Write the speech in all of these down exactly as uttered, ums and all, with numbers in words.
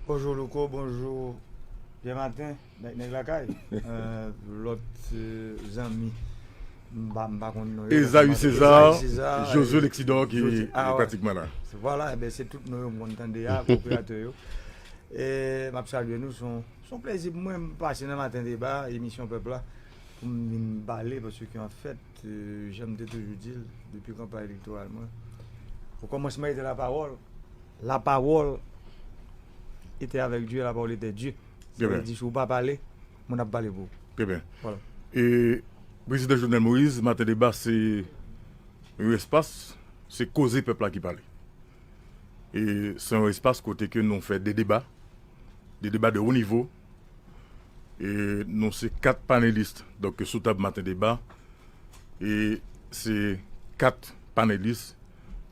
Bonjou Louko, bonjou Pierre Martin, nèg, nèg lakay. Euh, lòt, euh, zanmi, m pa, m pa konn non yo. Esaü César, Esaü César, Josué euh, Lexidor ki Josué, ah, wè, pratikman la. Vwala, e ben, se tout non yo m konn tande a, koperatè yo. E m ap salye nou, se yon, se yon plezi pou mwen, m pase nan Maten Deba, emisyon pèp la, pou m vin pale, paske an fèt, euh, jan m te toujou di l, depi kanpay elektoral mwen, o kòmansman, se te lapawòl. Lapawòl ete avèk Dye, lapawòl ete Dye. Sa vle di, si w pa pale, moun ap pale pou ou. Trè byen. Vwala. E prezidan Jovenel Moïse, Maten Deba, se yon espas, se koze pèp la ki pale. E se yon espas kote ke nou fè de deba, de deba de wo nivo. E nou se kat panelis, donk, sou tab Maten Deba. E se kat panelis,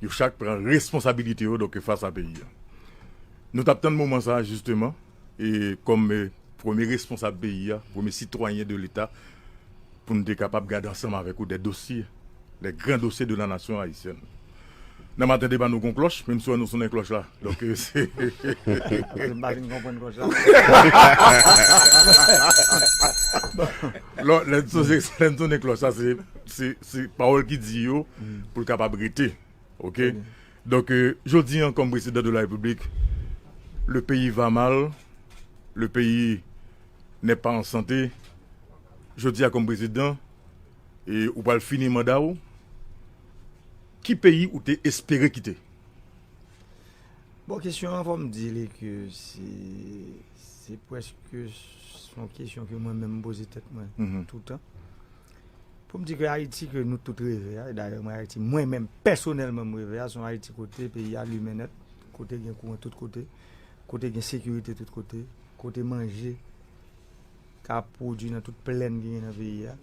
yo chak pran responsabilite yo, donk, fas a peyi a. Nou t ap tann moman sa a, jisteman, e kòm, e, premye responsab peyi a, premye sitwayen de Leta, pou n te kapab gade ansanm avèk ou de dosye, les grands dossiers de la nation haïtienne. Nan Maten Deba, nou gon klòch, menm si nou sonnen klòch la. Donk, e, se M pa fin konprann klòch la. Lò, lè n sonnen, lè n sonnen klòch la, se, se, se pawòl ki di yo pou l kapab rete. Oke? Trè byen. Donk, e, jodi a, kòm prezidan de la Repiblik, le pays va mal, le pays n'est pas en santé. Jodi a, kòm prezidan, e ou pral fini manda w, ki peyi ou te espere kite? Bon, kesyon an, fò m di li ke se, se prèske, se yon kesyon ke mwen menm m poze tèt mwen, mhm, toutan. Pou m di ke Ayiti ke nou tout reve a, e dayè mwen Ayiti, mwen menm, pèsonèlman, m reve a, se yon Ayiti kote peyi a limen nèt, kote gen kouran tout kote, kote gen sekirite tout kote, kote manje ka pwodui nan tout plèn ki gen nan peyi a,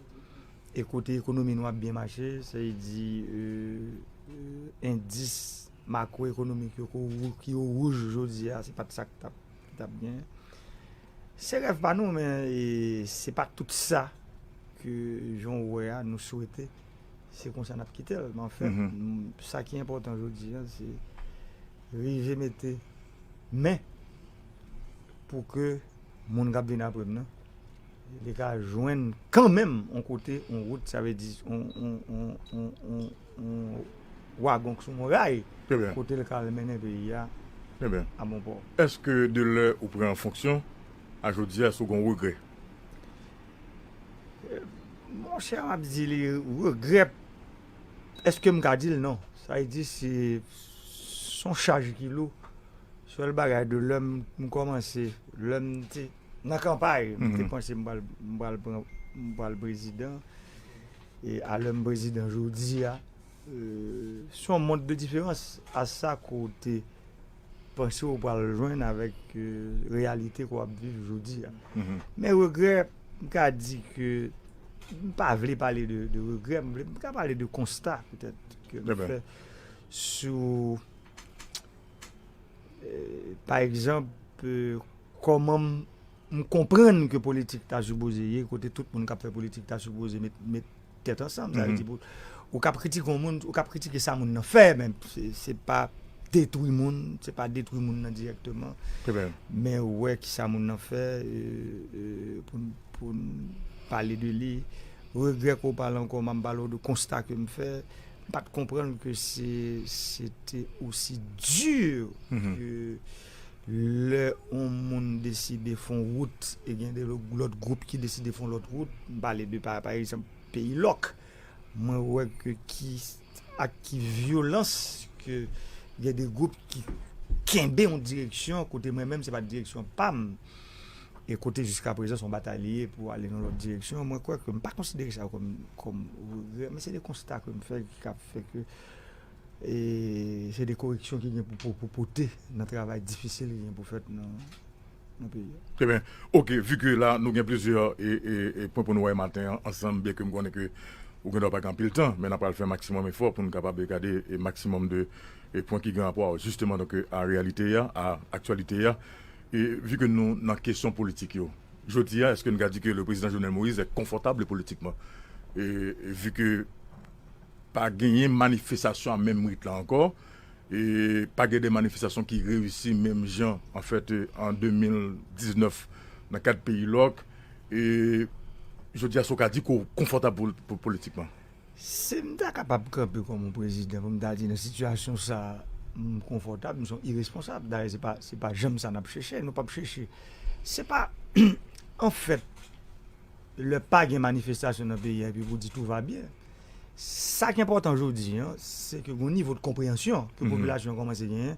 e kote ekonomi nou ap byen mache, sa vle di, euh, euh, endis makwoekonomik yo ki o wou-, ki o wouj jodi a, se pa t sa k t ap, ki t ap gen. Se rèv pa nou, men, e, se pa tout sa ke, jan w wè a, nou swete. Se konsa n ap kite l. Men anfen, mhm, m, sa ki enpòtan jodi a, se rive mete men pou ke moun k ap vin apre m nan, li ka jwenn kanmenm yon kote, yon wout, sa vle di yon, yon, yon, yon, yon, yon wagon k sou yon ray, trè byen, kote l ka al mennen peyi a, trè byen, a bon pò. Èske de lè ou pran fonksyon a jodi a, èske w gen regrè? Monchè, m ap di li regrè. Èske m ka di l? Non. Sa vle di se, se yon chaj ki lou. Sèl bagay de lè m, m kòmanse, lè m te nan kanpay, m te, mhm, panse m pral, m pral pran, m pral prezidan. E a lè m prezidan jodi a, euh, se yon mond de diferans a sa ke w te panse w pral jwenn avèk, euh, reyalite ke w ap viv jodi a. Mhm. Men regrè, m ka di ke m pa vle pale de, de regrè, m vle, m ka pale de konsta petèt ke m, trè byen, fè sou, euh, pa egzanp, euh, kòman m, m konprann ke politik ta sipoze ye, kote tout moun k ap fè politik ta sipoze met, met tèt ansanm. Sa vle, mhm, di pou, ou k ap kritike yon moun, ou k ap kritike sa moun nan fè, men se, se pa detwi moun, se pa detwi moun nan dirèkteman. Trè byen. Men ou wè ki sa moun nan fè, euh, euh, pou n, pou n pale de li. Regrè ke w pale ankò, m ap pale w de konsta ke m fè. M pa t konprann ke se, se te osi di, mhm, ke lè yon moun deside fè yon wout e gen de lò-, lòt gwoup ki deside fè yon lòt wout, m pale de pa, pa egzanp, peyi lòk, mwen wè ke ki, ak ki vyolans ke gen de gwoup ki kenbe yon direksyon, kote mwen menm, se pa t direksyon pa m, e kote jiska prezan, se yon batay li ye pou ale nan lòt direksyon, mwen kwè ke m pa konsidere sa kòm, kòm regrè, men se de konsta ke m fè ki ka fè ke, e se de koreksyon ki gen pou, pou, pou pote nan travay difisil ki gen pou fèt nan, nan peyi a. Trè byen. Oke, vi ke la, nou gen plizyè, e, e, e pwen pou nou wè maten an ansanm, byenke m konnen ke ou gen dwa pa gen anpil tan, men n ap pral fè maksimòm efò pou n kapab gade, e, maksimòm de, e, pwen ki gen rapò, jisteman, donk, a reyalite a, a aktyalite a. E vi ke nou nan kesyon politik yo, jodi a, èske n ka di ke le président Jovenel Moïse est confortable politiquement? E, e vi ke pa genyen manifestasyon a menm rit la ankò, E pa gen de manifestasyon ki reyisi menm jan, anfèt, an de mil diznèf nan kad peyi lòk. E jodi a, si w ka di ke w konfòtab pou, pou politikman. Si m ta kapab kanpe kòm yon prezidan pou m ta di nan sitiyasyon sa a, m konfòtab, m se yon iresponsab. Dayè, se pa, se pa janm sa n ap chèche, nou p ap chèche. Se pa, anfèt, lè pa gen manifestasyon nan peyi a epi pou di tout va byen. Sa ki enpòtan jodi a, se ke gen yon nivo de konpreyansyon ke popilasyon an kòmanse genyen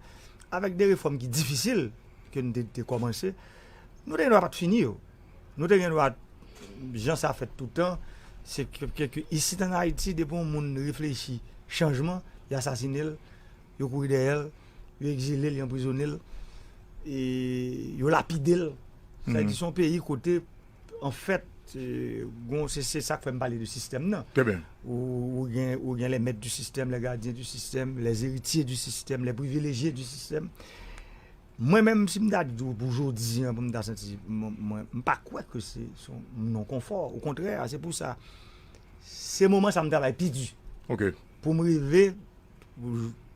avèk de refòm ki difisil ke nou te, te kòmanse. Nou te gen dwa pa t fini yo. Nou te gen dwa, jan sa fèt toutan, se ke, ke, ke isit an Ayiti, depi yon moun reflechi chanjman, y asasine l, yo kouri dèyè l, yo egzile l, yo anprizone l, e yo lapide l. Sa vle di, se yon peyi kote, anfèt, e, gon, se, se sa k fè m pale de sistèm nan. Ou, ou gen, ou gen les maîtres du système, les gardiens du système, les héritiers du système, les privilégiés du système. Mwen menm, si m ta di w pou jodi a, pou m ta santi, mwen, mwen, m pa kwè ke se, se yon non konfò. Okontrè, se pou sa, se moman sa m travay pi di. Pou m rive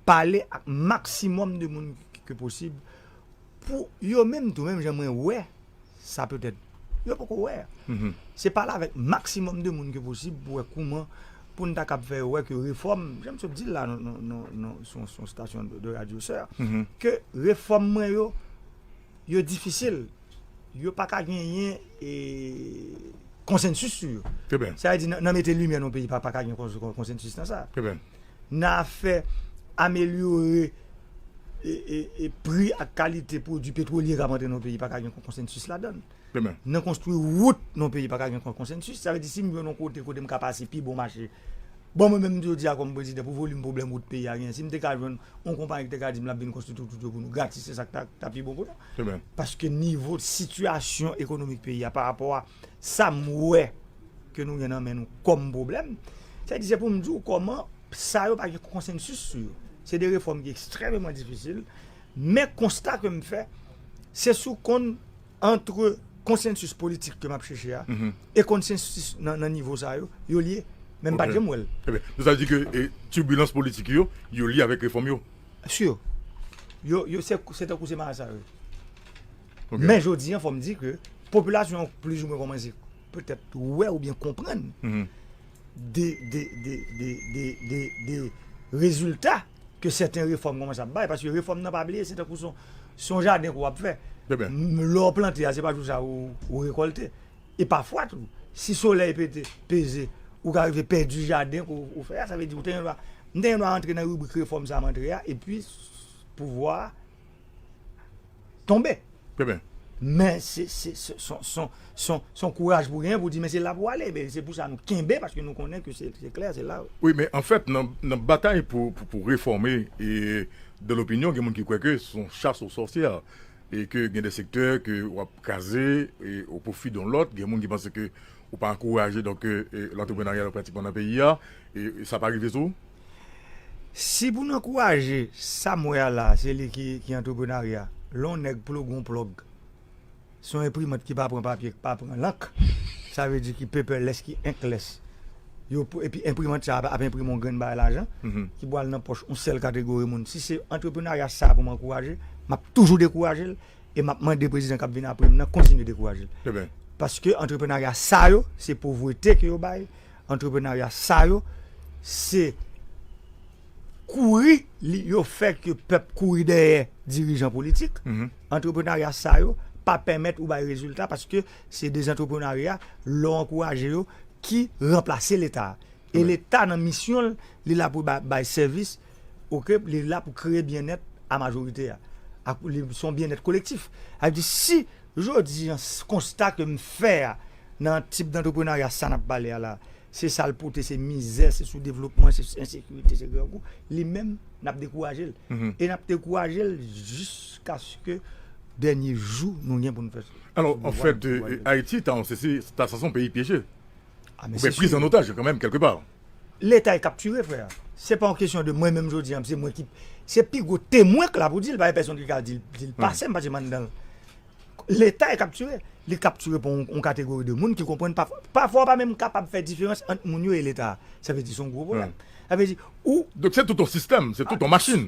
pale ak maksimòm de moun ke posib, pou yo menm tou, menm jan mwen wè sa petèt yo poko wè. Se pale avèk maksimòm de moun ke posib pou wè kouman, pou n ta kab fè yo wè ke refòm, jan m sot di l la, non, non, non, non, se yon, se yon stasyon de, de radyo sè, ke refòm mwen yo, yo difisil. Yo pa ka genyen, e, konsensis sou yo. Sa vle di, nan, nan mete limyè nan peyi, pa, pa ka gen kons-, kon-, konsensis nan sa. Nan afè amelyore, e, e, e pri ak kalite pwodui petwolye k ap antre nan peyi, pa ka gen kon-, konsensis ladan l. Nan konstwi wout nan peyi, pa ka gen kon-, konsensis. Sa vle di, si m jwenn yon kote, kote m ka pase pi bon mache, bon, mwen menm, jodi a, kòm prezidan, pou volim pwoblèm wout peyi a genyen, si m te ka jwenn yon konpayi ki te ka di m l ap vin konstwi tout wout yo pou nou gratis, se sa k ta, ta pi bon pou nou. Paske nivo sitiyasyon ekonomik peyi a, pa rapò a sa m wè ke nou gen nan men nou kòm pwoblèm, sa vle di, se pou m di w kòman sa yo pa gen konsensis sou yo. Se de refòm ki ekstrèmeman difisil, men konsta ke m fè, se sou konn antre konsensis politik ke m ap chèche a e konsensis nan, nan nivo sa yo, yo lye, men m pa t janm wè l. Ebyen, sa vle di ke, e, tibilans politik yo, yo lye avèk refòm yo? Si. Yo, yo, se, se tankou se marasa yo ye. Men jodi a, fò m di ke popilasyon an plizoumwen kòmanse petèt wè oubyen konprann de, de, de, de, de, de, de rezilta ke sèten refòm kòmanse ap bay, paske refòm nan, pa bliye, se tankou se yon, se yon jaden ke w ap fè. M, lè w plante a, se pa jou sa ou, ou rekòlte. E pafwa tou, si solèy pete, peze, ou ka rive pèdi jaden ke w, ou fè a, sa vle di ou te gen dwa, m te gen dwa antre nan ribrik refòm sa a m antre a, epi pouvwa a tonbe. Men se, se, se, se, se, se yon kouraj pou genyen pou di, men se la pou ale. Men se pou sa nou kenbe, paske nou konnen ke se, se klè, se la. Wi, men anfèt, nan, nan batay pou, pou, pou refòme, e, dans l'opinion, gen moun ki kwè ke se yon chasse aux sorcières, e ke gen de sektè ke w ap kraze, e, o pwofi de yon lòt, gen moun ki panse ke ou pa ankouraje, donk, e, e, lantreprenarya pratikman nan peyi a, e, e sa pa rive sou ou? Si pou n ankouraje, sa m wè a la, se li ki, ki antreprenarya. Lè yon nèg ploge yon plòg, se yon enprimant ki pa pran papye, ki pa pran lank, sa vle di ki paperless, ki inkless. Yo pou, epi enprimant sa ap, ap enprime yon grenn bagay lajan, ki pral nan pòch yon sèl kategori moun. Si se antreprenarya sa pou m ankouraje, m ap toujou dekouraje l, e m ap mande prezidan k ap vin apre m nan kontinye dekouraje l. Paske antreprenarya sa yo, se povrete ke yo bay. Antreprenarya sa yo, se kouri li, yo fè ke pèp kouri dèyè dirijan politik. Antreprenarya sa yo pa pèmèt ou bay rezilta, paske se de antreprenarya, lè w ankouraje yo, ki ranplase Leta. E Leta, nan misyon l, li la pou ba-, bay sèvis, oke, li la pou kreye byennèt a majorite a. Ak, li, se yon byennèt kolektif. Sa vle di, si jodi a, s-, konsta ke m fè a, nan tip dantreprenarya sa n ap pale a la, se sa l pote, se mizè, se soudevlopman, se ensekirite, se grangou, li menm, n ap dekouraje l. E n ap dekouraje l jiskaske dènye jou nou gen pou n fè. Alò, anfèt, Ayiti, ta, se, se, ta, sa se yon peyi pyeje. Ou byen priz an otaj, kanmenm, kèlkepa. Leta e kaptire, frè. Se pa yon kesyon de mwen menm jodi a, se mwen ki, se pi gwo temwen k la pou di l, pa gen pèsonn ki ka di l, di l pase m, paske m anndan l. Leta e kaptire. Li kaptire pou yon, yon kategori de moun ki konprann pa, pafwa w pa menm kapab fè diferans ant moun yo e Leta. Sa vle di se yon gwo pwoblèm. Sa vle di, ou Donk, se tout yon sistèm, se tout yon machin.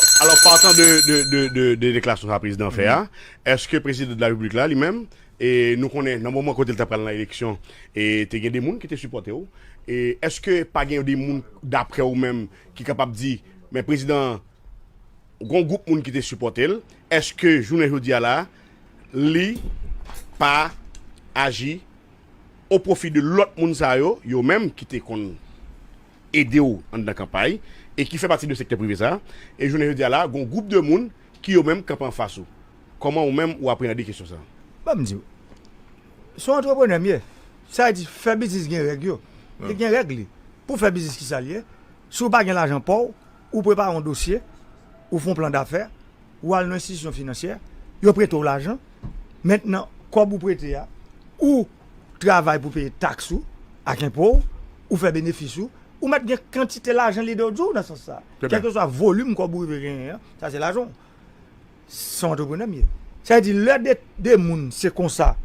alò, partan de, de, de, de, de deklarasyon sa prezidan fè a, èske prezidan de la repiblik la, li menm, e nou konnen nan moman kote l t ap pral nan eleksyon, e te gen de moun ki te sipòte w, e èske pa gen de moun, daprè ou menm, ki kapab di, men prezidan, gon gwoup moun ki te sipòte l, èske jounen jodi a la, li pa aji o pwofi de lòt moun sa yo, yo menm ki te konn ede w anndan kanpay, e ki fè pati de sektè prive sa, e jounen jodi a la, gon gwoup de moun ki yo menm kanpe anfas ou. Kòman ou menm ou apreyande kesyon sa? Ban m di w, se yon antreprenè m ye. Sa vle di, fè biznis gen règ yo. Li gen règ li. Pou fè biznis, ki sa l ye? Si w pa gen lajan pa w, ou prepare yon dosye, ou fè yon plan dafè, ou al nan enstitisyon finansyè, yo prete w lajan. Mentnan, kòb ou prete a, ou travay pou peye taks ou ak enpo w, ou fè benefis ou, ou mèt gen kantite lajan li dwe w di w nan sans sa. Trè byen. Kèlkeswa volim kòb ou rive genyen an, sa se lajan w. Se yon antreprenè m ye. Sa vle di, lè de, de moun, se konsa,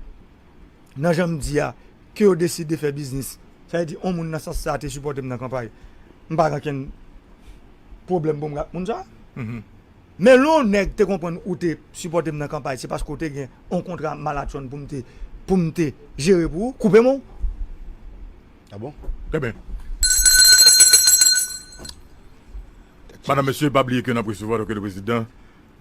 nan jan m di a, ke yo deside fè biznis, sa vle di, yon moun nan sans sa te sipòte m nan kanpay. M pa gen okenn pwoblèm pou m ak moun sa. Men lè yon nèg te konprann ou te sipòte m nan kanpay, se paske w te gen yon kontra malatchonn pou m te, pou m te jere pou ou, koupe men w. Ah bon? Trè byen. Madanm, mesye, pa bliye ke n ap resevwa, donk, le prezidan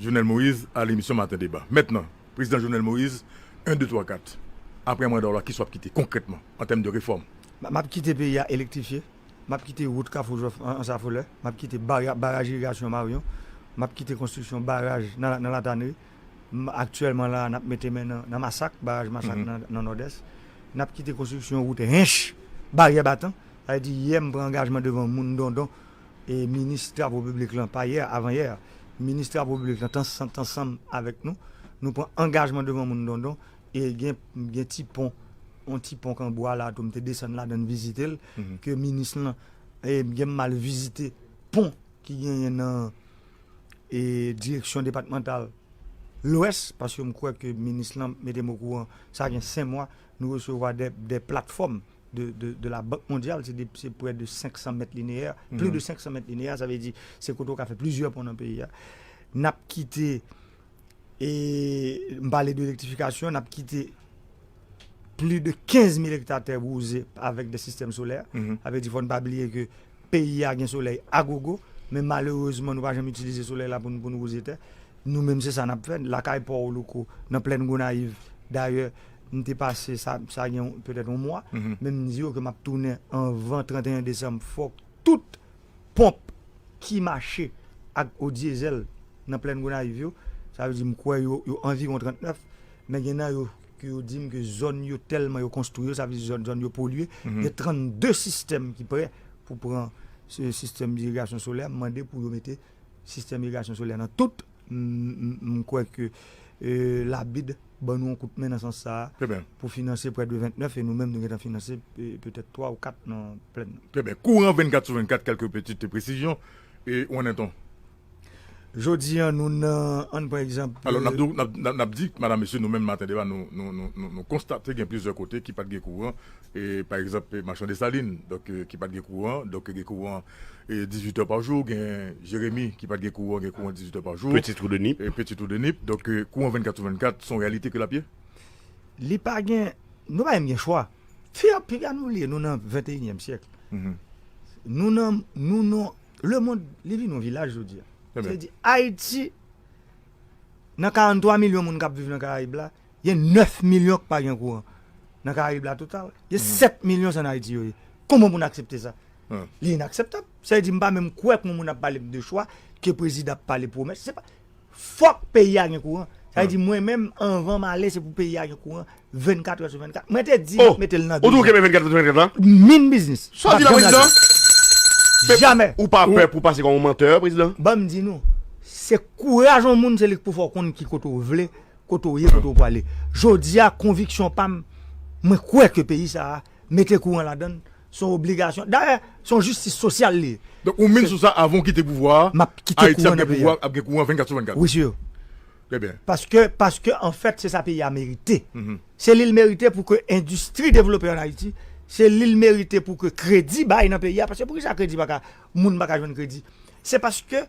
Jovenel Moïse a lemisyon Maten Deba. Mentnan, prezidan Jovenel Moïse, en, de, twa, kat. Apre manda w la, kisa w ap kite konkrètman an tèm de refòm? M, m ap kite peyi a elektrifye. M ap kite wout Kafou Jòf an, an Safolè. M ap kite bara-, baraj irigasyon Maryon. M ap kite konstriksyon baraj nan, nan Latanri. M, aktyèlman la, n ap mete men nan, nan Masak, baraj Masak nan, nan Nòdès. N ap kite konstriksyon wout Hench, Baryè Batan. Sa vle di, yè m pran angajman devan moun Dondon, e minis travo piblik lan, pa yè, avan yè, minis travo piblik lan t ansanm, t ansanm avèk nou. Nou pran angajman devan moun Dondon, e gen, gen ti pon, yon ti pon k an bwa la tou, m te desann ladan l vizite l, ke minis lan, e gen m al vizite pon ki genyen nan, e, direksyon depatmantal Lwès, paske m kwè ke minis lan mete m okouran, sa gen senk mwa, nou resevwa de, de platfòm de, de, de la Bank Mondyal, se de, se prè de senk san mèt lineyè, plis de senk san mèt lineyè, sa vle di, se kote w ka fè plizyè pon nan peyi a. N ap kite, e, m pale de elektrifikasyon, n ap kite plis de kenz mil ekta tè bouze avèk de sistèm solè. Sa vle di, fò n pa bliye ke peyi a gen solèy a gogo, men malerezman, nou pa janm itilize solèy la pou n, pou n wouze tè. Nou menm, se sa n ap fè. Lakay pa w, Louko, nan plèn Gonayiv, dayè, m te pase sa, sa gen petèt yon mwa, men m di yo ke m ap tounen anvan trannteyen desanm. Fòk tout ponp ki mache ak o dyezèl nan plèn Gonayiv yo, sa vle di, m kwè yo, yo anviwon trannèf, men gen nan yo ke yo di m ke zòn yo tèlman yo konstwi yo, sa vle di zòn, zòn yo polye. Gen trannde sistèm ki prè pou pran se sistèm irigasyon solè. M mande pou yo mete sistèm irigasyon solè nan tout. M, m, m kwè ke, e, labid ban nou yon kout men nan sans sa a pou finanse prè de vennèf, e nou menm nou gentan finanse, e, petèt twa ou kat nan plèn nan. Trè byen. Kouran vennkat sou vennkat, kèlke pitit presizyon, e, ou annan tan. Jodi a, nou nan, ann pran egzanp. Alò, n ap di, n ap, n ap, n ap di, madanm, mesye, nou menm Maten Deba, nou, nou, nou, nou, nou konstate gen plizyè kote ki pa t gen kouran. E, pa egzanp, e, Machan Desalin, donk, e, ki pa t gen kouran, donk, gen kouran, e, dizuit è pa jou, gen Jeremi ki pa t gen kouran, gen kouran dizuit è pa jou. Petit Trou de Nip. E, Petit Trou de Nip. Donk, e, kouran vennkat sou vennkat, se yon reyalite ke l ap ye? Li pa gen, nou pa menm gen chwa. Fè piga nou li ye, nou nan venteyinyèm syèk. Nou nan, nou nan, lemonn, li vin yon vilaj jodi a. Sa vle di, Ayiti, nan karanntwa milyon moun k ap viv nan Karayib la, gen nèf milyon k pa gen kouran. Nan Karayib la total, gen sèt milyon se ann Ayiti yo ye. Kòman pou n aksepte sa? Li inakseptab. Sa vle di, m pa menm kwè ke yon moun ap pale m de chwa, ke prezidan ap pale pwomès. Se pa, fòk peyi a gen kouran. Sa vle di, mwen menm, anvan m ale, se pou peyi a gen kouran vennkat è sou vennkat. Mwen te di, m ap mete l nan de zan. Ou tou kenbe vennkat è sou vennkat la? Min biznis. Sa w di la, prezidan? Jamè. Ou pa pè pou pase kòm yon mantè, prezidan? Ban m di nou, se kouraj yon moun, se li k pou fè w konn ki kote w vle, kote w ye, kote w prale. Jodi a, konviksyon pa m, mwen kwè ke peyi sa a, mete kouran ladan l, se yon obligasyon. Dayè, se yon jistis sosyal li ye. Donk, ou min sou sa, avan w kite pouvwa a, Ayiti ap gen kouran, ap gen kouran vennkat sou vennkat. Wi, si. Trè byen. Paske, paske, anfèt, se sa peyi a merite. Se li l merite pou ke endistri devlope ann Ayiti. Se li l merite pou ke kredi bay nan peyi a. Paske poukisa kredi pa ka, moun pa ka jwenn kredi? Se paske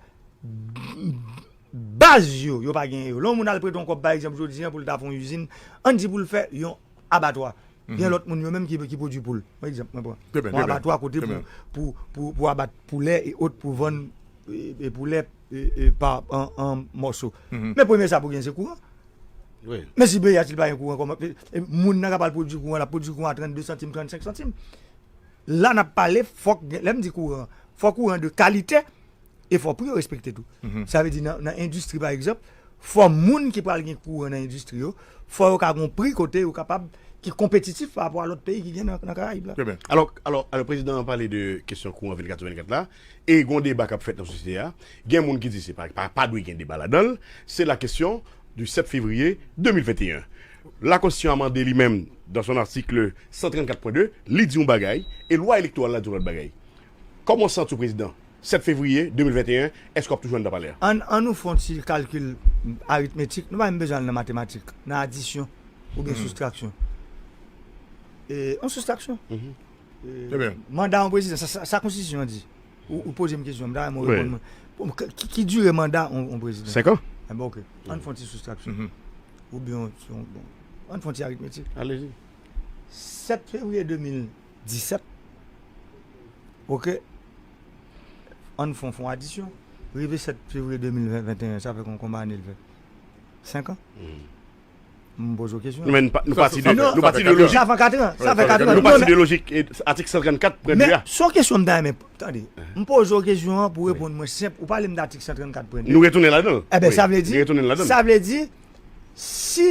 baz yo, yo pa genyen yo. Lè yon moun al prete yon kòb, pa egzanp, jodi a, pou l ta fè yon izin, ann di pou l fè yon abatwa. Gen lòt moun yo menm ki, ki pwodui poul. Yon egzanp, mwen pran. Yon abatwa kote pou, pou, pou, pou abat poulè e ot pou vann e, e poulè e, e pa an, an mòso. Men premye sa pou gen se kouran. Men si peyi a si l pa gen kouran, kòman, e, e moun nan ka pral pwodui kouran, l ap pwodui kouran a trannde santim, trannsenk santim. La n ap pale, fòk gen, lè m di kouran, fò kouran de kalite, e fò pri yo respekte tou. Sa vle di nan, nan endistri, pa egzanp, fò moun ki pral gen kouran nan endistri yo, fò yo ka gon pri kote yo kapab, ki konpetitif pa rapò a lòt peyi ki gen nan, nan Karayib la. Trè byen. Alò, alò, alò, prezidan an pale de kesyon kouran vennkat sou vennkat la, e gon deba k ap fèt nan sosyete a. Gen moun ki di se pa, pa, pa dwe gen deba ladan l. Se la kesyon du sept février deux mille vingt et un. La Constitution amendée li menm, dans son article cent trente-quatre point deux, li di yon bagay, e lwa elektoral la di yon lòt bagay. Kòman w santi w, prezidan? Sèt fevriye de mil venteyen, èske w ap toujou anndan palè a? Ann, ann nou fè yon ti kalkil aritmetik. Nou pa menm bezwen al nan matematik, nan adisyon oubyen soustraksyon. E, yon soustraksyon. E, manda yon prezidan, sa, sa, sa konstitisyon an di? Ou, ou poze m kesyon, m ta renmen w reponn mwen. Bon, ki, ki dire manda yon, yon prezidan? Senk an. Enben, oke. Ann fè yon ti soustraksyon. Oubyen, yon, yon, bon, ann fè yon ti aritmetik. Alezi. Sèt fevriye de mil disèt, oke, ann fè yon, fè yon adisyon. Rive sèt fevriye de mil venteyen, sa fè kon, konbyen ane l fè? Senk an? M poze w kesyon. Men nou pa, nou pati de, nou pati de lojik. Sa fè katran, sa fè katran. Nou pati de lojik, e, atik san trannkat pwen de a. Men se yon kesyon m ta renmen, tande, m poze w kesyon an pou w reponn mwen senp. Ou pale m de atik san trannkat pwen de. Nou retounen ladan l. Enben, sa vle di, sa vle di, si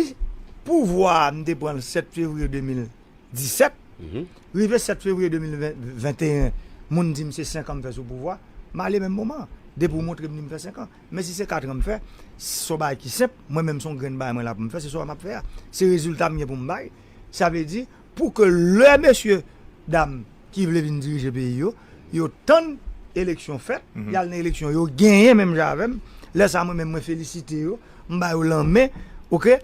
pouvwa a m te pran l sèt fevriye de mil disèt, rive sèt fevriye de mil venteyen, moun di m se senk an m fè sou pouvwa, m ale menm moman an. Depi w montre m di m fè senk an. Men si se kat an m fè, se yon bagay ki senp, mwen menm se yon grenn bagay mwen la pou m fè, se sa m ap fè a. Se rezilta m gen pou m bay. Sa vle di, pou ke lè mesye dam ki vle vin dirije peyi yo, yo tann eleksyon fèt, y al nan eleksyon, yo genyen menm jan avè m. Lè sa a, mwen menm, mwen felisite yo, m ba yo lanmen, oke?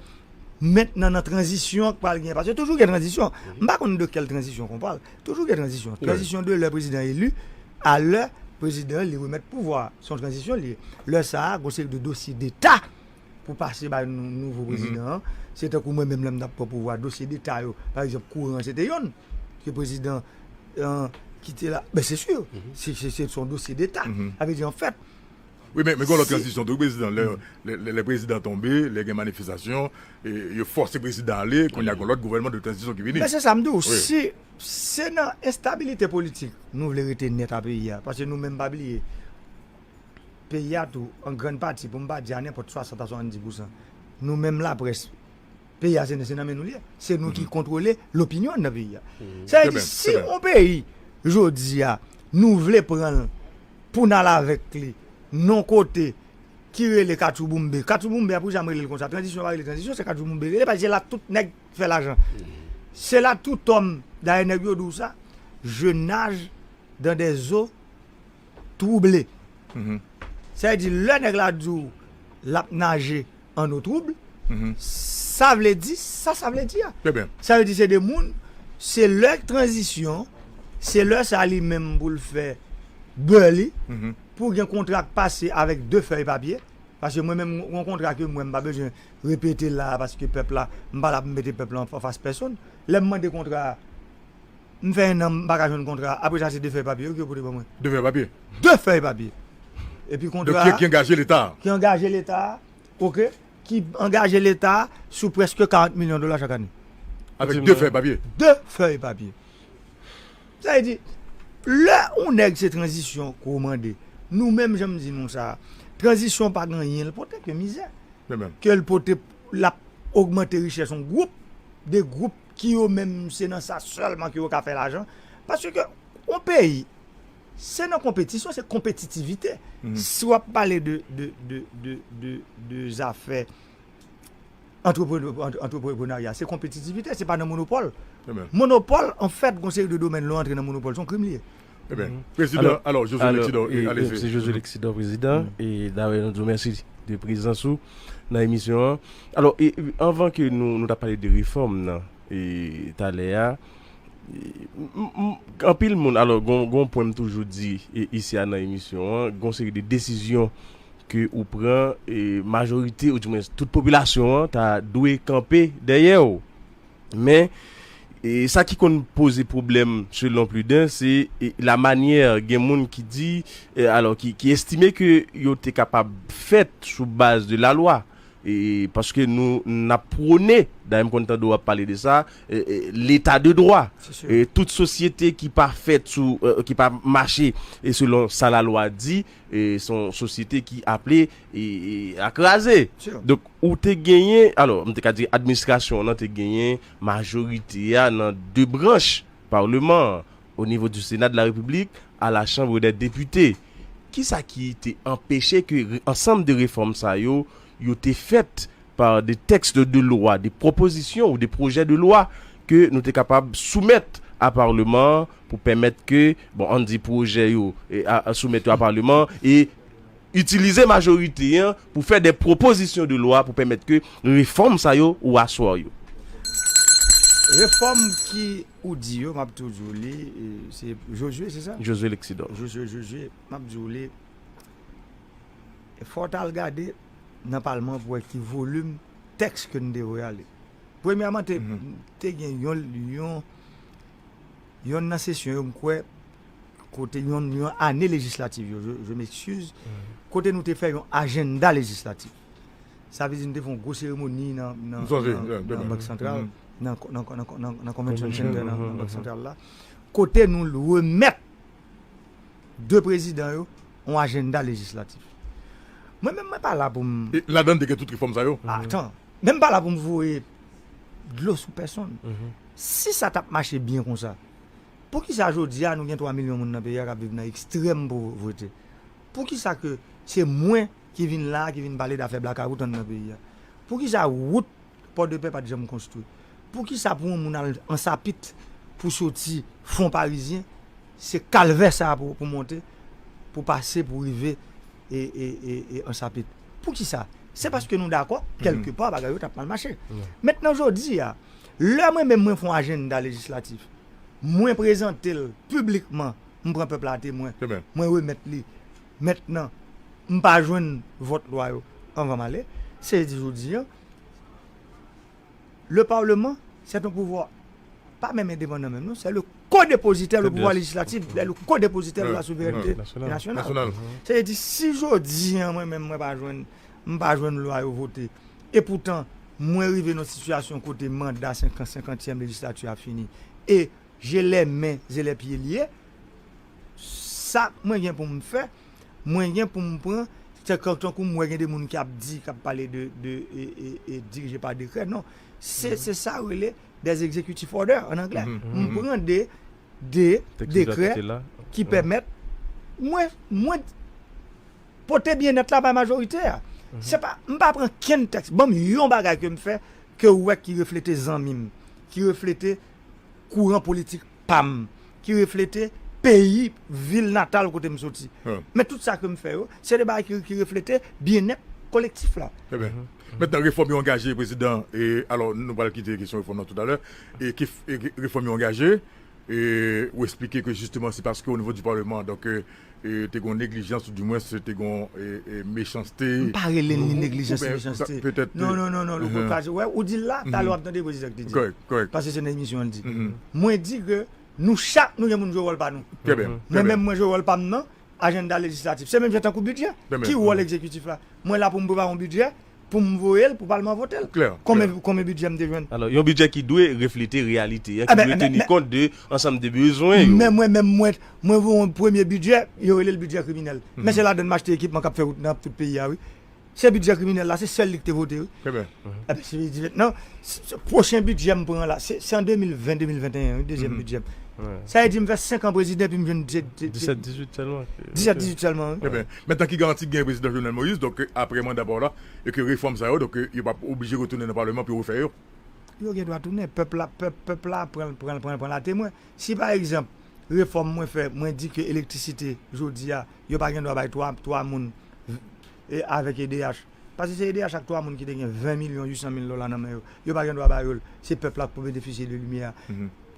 Mentnan, nan tranzisyon k pral genyen, paske toujou gen tranzisyon. M pa konn de kèl tranzisyon ke w pale. Toujou gen tranzisyon. Tranzisyon de lè prezidan eli a lè prezidan an li remèt pouvwa a. Se yon tranzisyon li ye. Lè sa a, gon seri de dosye deta pou pase bay nou, nouvo prezidan an. Se tankou mwen menm lè m t ap pran pouvwa, dosye deta yo, pa egzanp, kouran an, se te yonn ke prezidan an kite la. Ben, se si. Se, se, se, se yon dosye deta. Sa vle di, anfèt, Wi, men, men gen yon lòt tranzisyon tou, wi, prezidan. Lè, lè, lè, lè prezidan tonbe, lè gen manifestasyon, e, yo fòse prezidan ale, kounye a gen yon lòt gouvènman de tranzisyon ki vini. Men se sa m di w, si se nan enstabilite politik nou vle rete nèt a peyi a, paske nou menm pa bliye, peyi a tou, an grann pati, pou m pa di a nenpòt swasant a swasanndis pousan, nou menm laprès, peyi a se, se nan men nou li ye. Se nou ki kontwole lopinyon nan peyi a. Sa vle di, si yon peyi, jodi a, nou vle pran l pou n al avèk li nan yon kote ki rele Katchouboumbe. Katchouboumbe a, poukisa m rele l konsa? Tranzisyon pa rele tranzisyon, se Katchouboumbe rele, paske se la tout nèg fè lajan. Se la tout homme, dayè nèg yo di w sa, je nage dans des eaux troublées. Sa vle di, lè nèg la di w l ap naje an eau trouble, sa vle di sa sa vle di a. Sa vle di se de moun, se lè tranzisyon, se lè sa li menm pou l fè bè li, pou gen kontra k pase avèk de fèy papye, paske mwen menm, yon kontra ke mwen, m pa bezwen repete la, paske pèp la, m pa la pou m mete pèp la an, an fas pèsonn. Lè m mande kontra a, m fè en an, m pa ka jwenn kontra a. Apre sa, se de fèy papye wi ke yo pote ban mwen. De fèy papye? De fèy papye. Epi kontra a ki, ki angaje Leta a. Ki angaje Leta a, oke, ki angaje Leta a sou prèske karant milyon dola chak ane. Avèk de fèy papye? De fèy papye. Sa vle di, lè yon nèg se tranzisyon ke w mande, nou menm, jan m di nou sa, tranzisyon pa gen anyen l pote ke mizè. Ke l pote l ap ogmante richès yon gwoup, de gwoup ki yo menm se nan sa sèlman ke yo ka fè lajan. Paske yon peyi, se nan konpetisyon, se konpetitivite. Si w ap pale de, de, de, de, de, de zafè antrepre- antreprenarya, se konpetitivite, se pa nan monopòl. Monopòl, anfèt, gon seri de domèn, lè w antre nan monopòl, se yon krim li ye. Ebyen, prezidan, alò, Josué Lexidor, se Josué Lexidor, prezidan, e dayè nou di w mèsi de prezans ou nan emisyon an. Alò, anvan ke nou, nou ta pale de refòm nan, e talè a, anpil moun, alò, gon, gon pwen m toujou di isi a nan emisyon an, gon seri de desizyon ke ou pran, e majorite, oudimwens tout popilasyon an, ta dwe kanpe dèyè w. Men, e sa ki konn poze pwoblèm, selon Prudent, se, e, la manyè gen moun ki di, e, alò, ki, ki estime ke yo te kapab fèt sou baz de lalwa. E, paske nou, n ap pwone, dayè m konn tande w ap pale de sa, e, e, leta de dwa. E, tout sosyete ki pa fèt sou, e, ki pa mache, e, selon sa lalwa di, e, se yon sosyete ki aple, e, e, a kraze. Donk, ou te genyen, alò, m te ka di administrasyon an te genyen majorite a nan de branch palman an, o nivo du Sénat de la République, à la Chambre des députés. Kisa ki te anpeche ke re- ansanm de refòm sa yo, yo te fèt pa de tèks de lwa, de pwopozisyon ou de pwojè de lwa ke nou te kapab soumèt a palman an pou pèmèt ke, bon, ann di pwojè yo, e, a, a soumèt yo a palman an e itilize majorite an pou fè de pwopozisyon de lwa pou pèmèt ke refòm sa yo ou aswè yo. Refòm ki ou di yo, m ap toujou li, e, se Josué, se sa? Josué Lexidor. Josué, Josué, m ap di w li, e fò w t al gade nan palman pou wè ki volim tèks ke n te voye ale. Premyèman, te, te gen yon, yon, yon nan sesyon yo, m kwè, kote yon, yon ane lejislatif yo, je, je m'excuse, kote nou te fè yon ajenda lejislatif. Sa vle di nou te fè yon gwo seremoni nan, nan, nan, nan Bank Santral, nan, nan, nan, nan, nan Convention Center, nan, nan Bank Santral la, kote nou remèt de prezidan yo yon ajenda lejislatif. Mwen menm, mwen pa la pou m. E ladan l te gen tout refòm sa yo? Atan, men m pa la pou m voye dlo sou pèsonn. Si sa t ap mache byen konsa, poukisa jodi a nou gen twa milyon moun nan peyi a k ap viv nan ekstrèm povrete? Poukisa ke se mwen ki vin la a, ki vin pale d afè blakawout anndan peyi a? Poukisa wout Pòdepè pa t janm konstwi? Poukisa pou yon moun al Ansapit pou soti Fon Parizyen, se kalvè sa a pou, pou monte, pou pase, pou rive e, e, e, e Ansapit? Poukisa? Se paske nou dakò, kèlke pa, bagay yo t ap mal mache. Mentnan, jodi a, lè mwen menm mwen fè yon ajenda lejislatif, mwen prezante l piblikman, m pran pèp la a temwen, mwen remèt li. Mentnan, m pa jwenn vòt lwa yo anvan m ale. Se di jodi a, le Parlement, c'est un pouvoir pas menm endepandan menm, non, c'est le codépositaire, le pouvoir législatif, c'est le codépositaire de la souveraineté nationale. Se di, si jodi a, mwen menm, mwen pa jwenn, m pa jwenn lwa yo vote, e poutan, mwen rive nan sitiyasyon kote manda senkan, senkantyèm lejislati a fini, e je les mains et les pieds liés, sa mwen gen pou m fè, mwen gen pou m pran, se kan, tankou m wè gen de moun ki ap di, k ap pale de, de e, e, e, dirije pa dekrè, non. Se, se sa yo rele des executive orders an anglè. M pran de, de dekrè ki pèmèt mwen, mwen pote byennèt la bay majorite a. Se pa, m pa pran kenn tèks. Ban m yon bagay ke m fè, ke w wè ki reflete zanmi m, ki reflete kouran politik pa m, ki reflete peyi, vil natal kote m soti. Men tout sa ke m fè yo, se de bagay ki, ki reflete byennèt kolektif la. Trè byen. Mentnan, refòm yo angaje, prezidan, e alò, nou pral kite kesyon refòm nan toutalè, e ki, e ki refòm yo angaje, e ou eksplike ke jisteman se paske o nivo di palman, donk, e, e te gon neglijans, oudimwens te gon, e, e, mechanste. M pa rele l ni neglijans ni mechanste. Non, non, non, non, Louko, pa, wè, ou di l la, talè w ap tande prezidan ki te di. Paske se nan emisyon an l di. Mwen di ke nou chak, nou gen moun jwe wòl pa nou. Mwen menm, mwen jwe wòl pa m nan ajanda lejislatif. Se menm jan tankou bidjè. Ki wòl egzekitif la? Mwen la pou m prepare yon bidjè, pou m voye l, pou palman vote l. Konbyen, konbyen bidjè m te jwenn? Alò, yon bidjè ki dwe reflete reyalite a, ki dwe teni kont de ansanm de bezwen yo. Men mwen menm, mwen, mwen voye yon premye bidjè, yo rele l bidjè kriminèl. Men se ladan l m achte ekipman k ap fè wout nan tout peyi a, wi. Se bidjè kriminèl la, se sèl li ki te vote, wi. Ebyen. Ebyen, se li di mentnan, se, se pwochen bidjè m pran la, se, se an de mil ven, de mil venteyen, wi, dezyèm bidjè m. Sa vle di m fè senk an prezidan, epi m jwenn de, de, de, Disèt, dizuit sèlman. Disèt, dizuit sèlman, wi. Ebyen, mentnan ki garanti k gen prezidan Jovenel Moïse, donk, apre manda pa w la, e ke refòm sa yo, donk, yo p ap oblije retounen nan palman pou yo refè yo. Yo gen dwa tounen, pèp la, pèp, pèp la pran, pran, pran, pran la temwen. Si pa egzanp, refòm mwen fè, mwen di ke elektrisite, jodi a, yo pa gen dwa bay twa, twa moun e, avèk E D H. Paske se E D H ak twa moun ki te gen ven milyon uit san mil dola nan men yo. Yo pa gen dwa ba yo l. Se pèp la k pou benefisye de limyè a.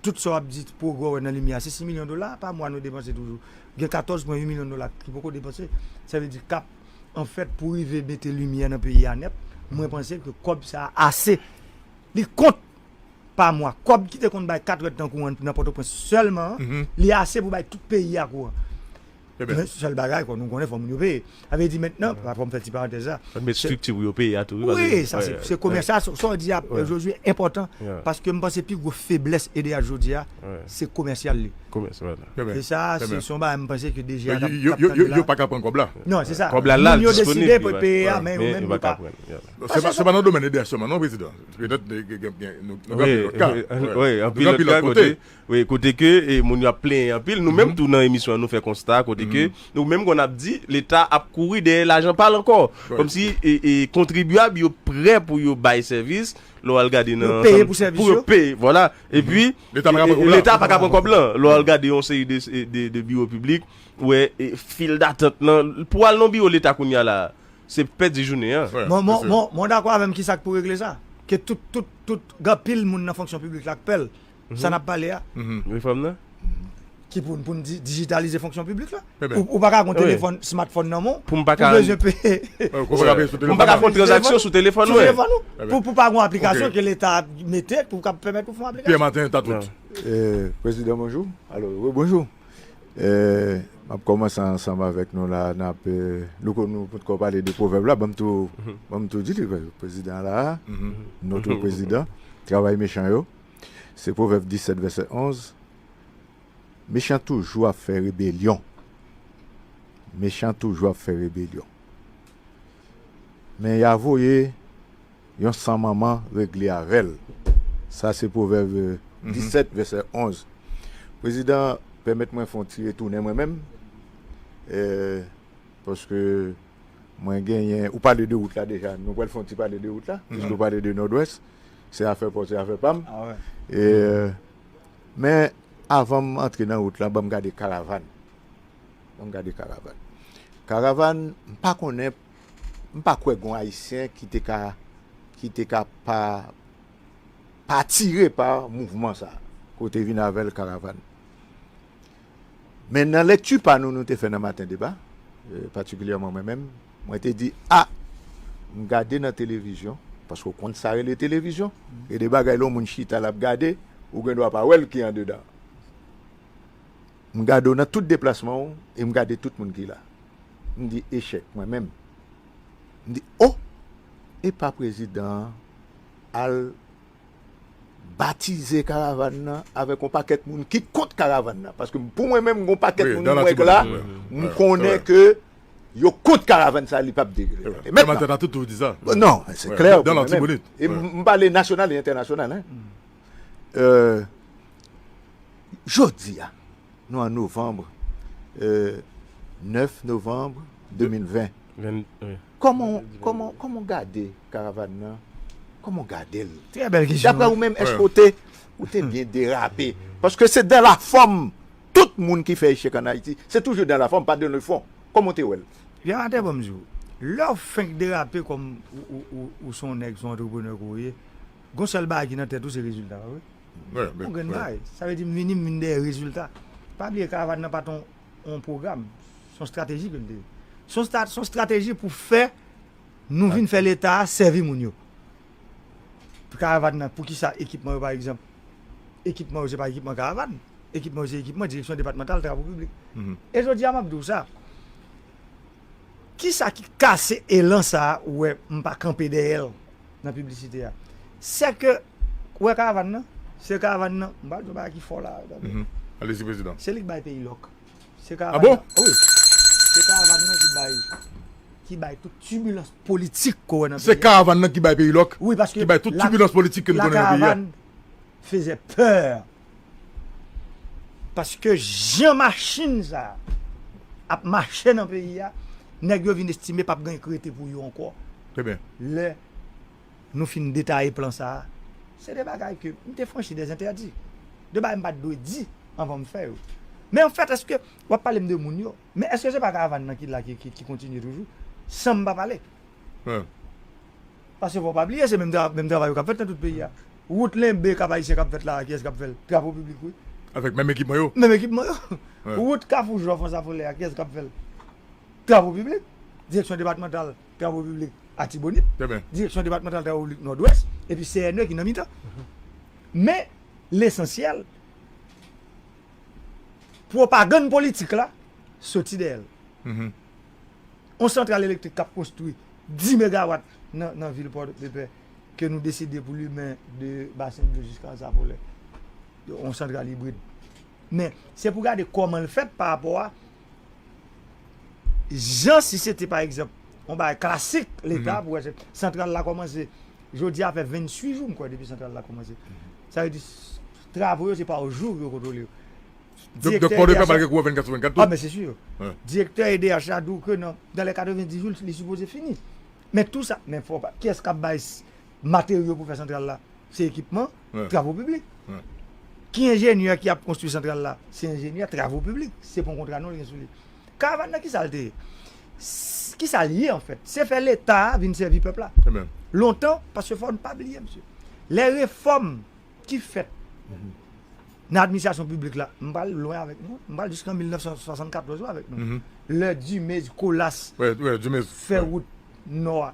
Tout sa w ap di pwogrè w wè nan limyè a, se sis milyon dola pa mwa nou depanse toujou. Gen katòz pwen uit milyon dola ki poko depanse. Sa vle di k ap, anfèt, pou rive mete limyè nan peyi a nèt, mwen panse ke kòb sa a ase. Li kont pa mwa. Kòb ki te konn bay kat rèd tan kouran nan Pòtoprens sèlman an, li ase pou bay tout peyi a kouran. Men sèl bagay, kòm nou konnen, fò moun yo peye. Sa vle di mentnan, fò m fè ti parantèz la. Fò n met estrikti pou yo peye a tou, wi. Wi, sa se, se komèsyal, sa, sa w di a, Josué, enpòtan, paske m panse pi gwo feblès E D H jodi a, se komèsyal li. Komès, vwala. E sa, se, se yon bagay m panse ke D G a t ap, t ap tande la. Yo pa ka pran kòb la. Non, se sa. Kòb la la, l disponib. Moun yo deside pou peye a, men yo menm yo pa. Se pa, se pa nan domèn E D H sèlman, non, prezidan. Petèt, gen, gen, nou, nou gen anpil lòt ka. Wi, anpil lòt ka kote. Wi, kote ke e, moun yo ap plenyen anpil. Nou menm tou nan emisyon an, nou fè konsta kote ke nou menm kon ap di Leta ap kouri dèyè lajan pa l ankò. Kòmsi e, e, kontribyab yo prè pou yo bay sèvis, lè w al gade nan. Yo peye pou sèvis yo. Pou yo peye, vwala. Epi Leta pa ka pran kòb lan. Lè w al gade yon seri de, de, de biwo piblik, ou wè e, fil datant lan. Pou al nan biwo Leta kounye a la, se pèdi jounen an. Mwen, mwen, mwen, mwen dakò avè m ki sa k pou regle sa. Ke tout, tout, tout, gen anpil moun nan fonksyon piblik la k pè l. Sa n ap pale a. Refòm nan? Ki pou, pou n di, dijitalize fonksyon piblik la. Ou, ou pa ka gen yon telefòn, smartphone nan men w, pou m pa ka. Ou bezwen peye. Pou m pa ka fè yon tranzaksyon sou telefòn mwen. Sou telefòn ou. Pou, pou pa gen yon aplikasyon ke Leta mete pou ka pèmèt ou fè yon aplikasyon. Pierre Martin, ta tout. Eh, Prezidan, bonjou. Alo, wi, bonjou. Eh, m ap kòmanse ansanm avèk nou la, n ap, eh, nou, nou potko pale de pwovèb la, ban m tou, ban m tou di li, prezidan la, notre prezidan, travay mechan yo. Se Pwovèb disèt, vèsè onz. Mechan toujou ap fè rebelyon. Mechan toujou ap fè rebelyon. Men y a voye yon san manman regle avè l. Sa se Pwovèb, eh, disèt, vèsè onz. Prezidan, pèmèt mwen fè yon ti retounen mwen menm. Eh, paske mwen genyen, ou pale de wout la deja. Nou pral fè yon ti pale de wout la, piske ou pale de Nòdwès. Se afè pa w, se afè pa m. Eh, men, avan m antre nan wout la, ban m gade karavàn. Ban m gade karavàn. Karavàn, m pa konnen, m pa kwè gen yon Ayisyen ki te ka, ki te ka pa, pa atire pa mouvman sa a. Kote vin avè l karavàn. Men nan lekti pa nou, nou te fè nan Maten Deba, eh, patikilyèman mwen menm, mwen te di, a, m gade nan televizyon, paske w konn sa rele televizyon, e de bagay lè yon moun chita l ap gade, ou gen dwa pa wè l ki andedan. M gade w nan tout deplasman w, e m gade tout moun ki la. M di, echèk, mwen menm. M di, o, e pa prezidan an al batize karavàn nan avèk yon pakèt moun ki kont karavàn nan. Paske pou mwen menm, gen yon pakèt moun mwen la, m konnen ke yo kont karavàn sa, li p ap degle. E mentnan, non, se klè pou mwen menm. E m pale nasyonal e entènasyonal, en. Euh, jodi a, nou an novanm, euh, nèf novanm de mil ven. Kòman, kòman, kòman w gade karavàn nan? Kòman w gade l? Trè bèl kesyon. Daprè ou menm, èske w te, ou te byen derape? Paske se dans la forme, tout moun ki fè echèk an Ayiti, se toujou dans la forme, pas dans le fond. Kòman w te wè l? Pierre Martin, ban m di w, lè w fenk derape kòm ou, ou, ou, ou se yon nèg, se yon antreprenè ke w ye, gen yon sèl bagay ki nan tèt ou, se rezilta, pa vre? Yon grenn bagay. Sa vle di m vini, m vin dèyè rezilta. Pa bliye karavàn nan pa t yon, yon pwogram. Se yon estrateji ke l te ye. Se yon estra-, se yon estrateji pou fè nou vin fè Leta a sèvi moun yo. Pou karavàn nan, poukisa ekipman yo, pa egzanp, ekipman yo se pa ekipman karavàn. Ekipman yo se ekipman Direksyon Depatmantal Travo Piblik. E jodi a, m ap di w sa. Kisa ki kase elan sa a ou wè m pa kanpe dèyè l nan piblisite a? Sèke, ou wè karavàn nan? Se karavàn nan, m pral di yon bagay ki fò la, tande. Allez-y, prezidan. Se li k bay peyi lòk. Se karavàn nan. Wi. Se karavàn nan ki bay ki bay tout tibilans politik ke w wè nan peyi a. Se karavàn nan ki bay peyi lòk. Wi, paske ki bay tout tibilans politik ke nou konnen nan peyi a. Karavàn faisait peur. Paske jan machin sa a ap mache nan peyi a, nèg yo vin estime p ap gen krete pou yo ankò. Trè byen. Lè nou fin detaye plan sa a, se de bagay ke m te franchi dèzentèdi. De bagay m pa t dwe di anvan m fè yo. Men anfèt, èske w ap pale m de moun yo? Men èske se pa karavàn nan ki la ki, ki, ki kontinye toujou? San m pa pale. Paske fò w pa bliye, se menm tra-, menm travay yo k ap fèt nan tout peyi a. Wout Lenbe Kap Ayisyen k ap fèt la a, kiyès k ap fè l? Travo Piblik, wi. Avèk menm ekipman yo? Menm ekipman yo. Wout Kafou Jò Frans Afolè a, kiyès k ap fè l? Travo Piblik. Direksyon depatmantal travo piblik Atibonit. Direksyon depatmantal travo piblik Nòdwès. Epi C N E ki nan mitan. Men, lesansyèl, pwopagann politik la soti dèyè l. On santral elektrik k ap konstwi dis megawat nan, nan vil Pòdepè ke nou deside pou limen de Basen Blo jiska Anse Apollin. On santral ibrid. Men, se pou gade kòman l fèt pa rapò a jan si se te, pa egzanp, on bagay klasik Leta pou wè se santral la kòmanse. Jodi a fè venntuit jou, m kwè, depi santral la kòmanse. Sa vle di, s-, travo yo, se pa jou yo kontwole yo. Donk, donk, Pòdepè pral gen kouran vennkat sou vennkat tou? Ah, men se si. Direktè E D H la di w ke nan, dans les quatre-vingt-dix jours, li sipoze fini. Men tou sa, men fò pa, kiyès k ap bay s-, materyo pou fè santral la? Se ekipman, travo piblik. Ki enjenyè ki ap konstwi santral la? Se enjenyè travo piblik. Se pa yon kontra non li gen sou li. Karavàn nan, kisa l te ye? S-, kisa l ye, anfèt? Se fè Leta a vin sèvi pèp la. Lontan, paske fò n pa bliye, mesye. Lè refòm ki fèt nan administrasyon piblik la, m pral lwen avèk nou, m pral jiska mil nèf san swasannkatòz la avèk nou. Lè Dumez, Colas fè wout nò a.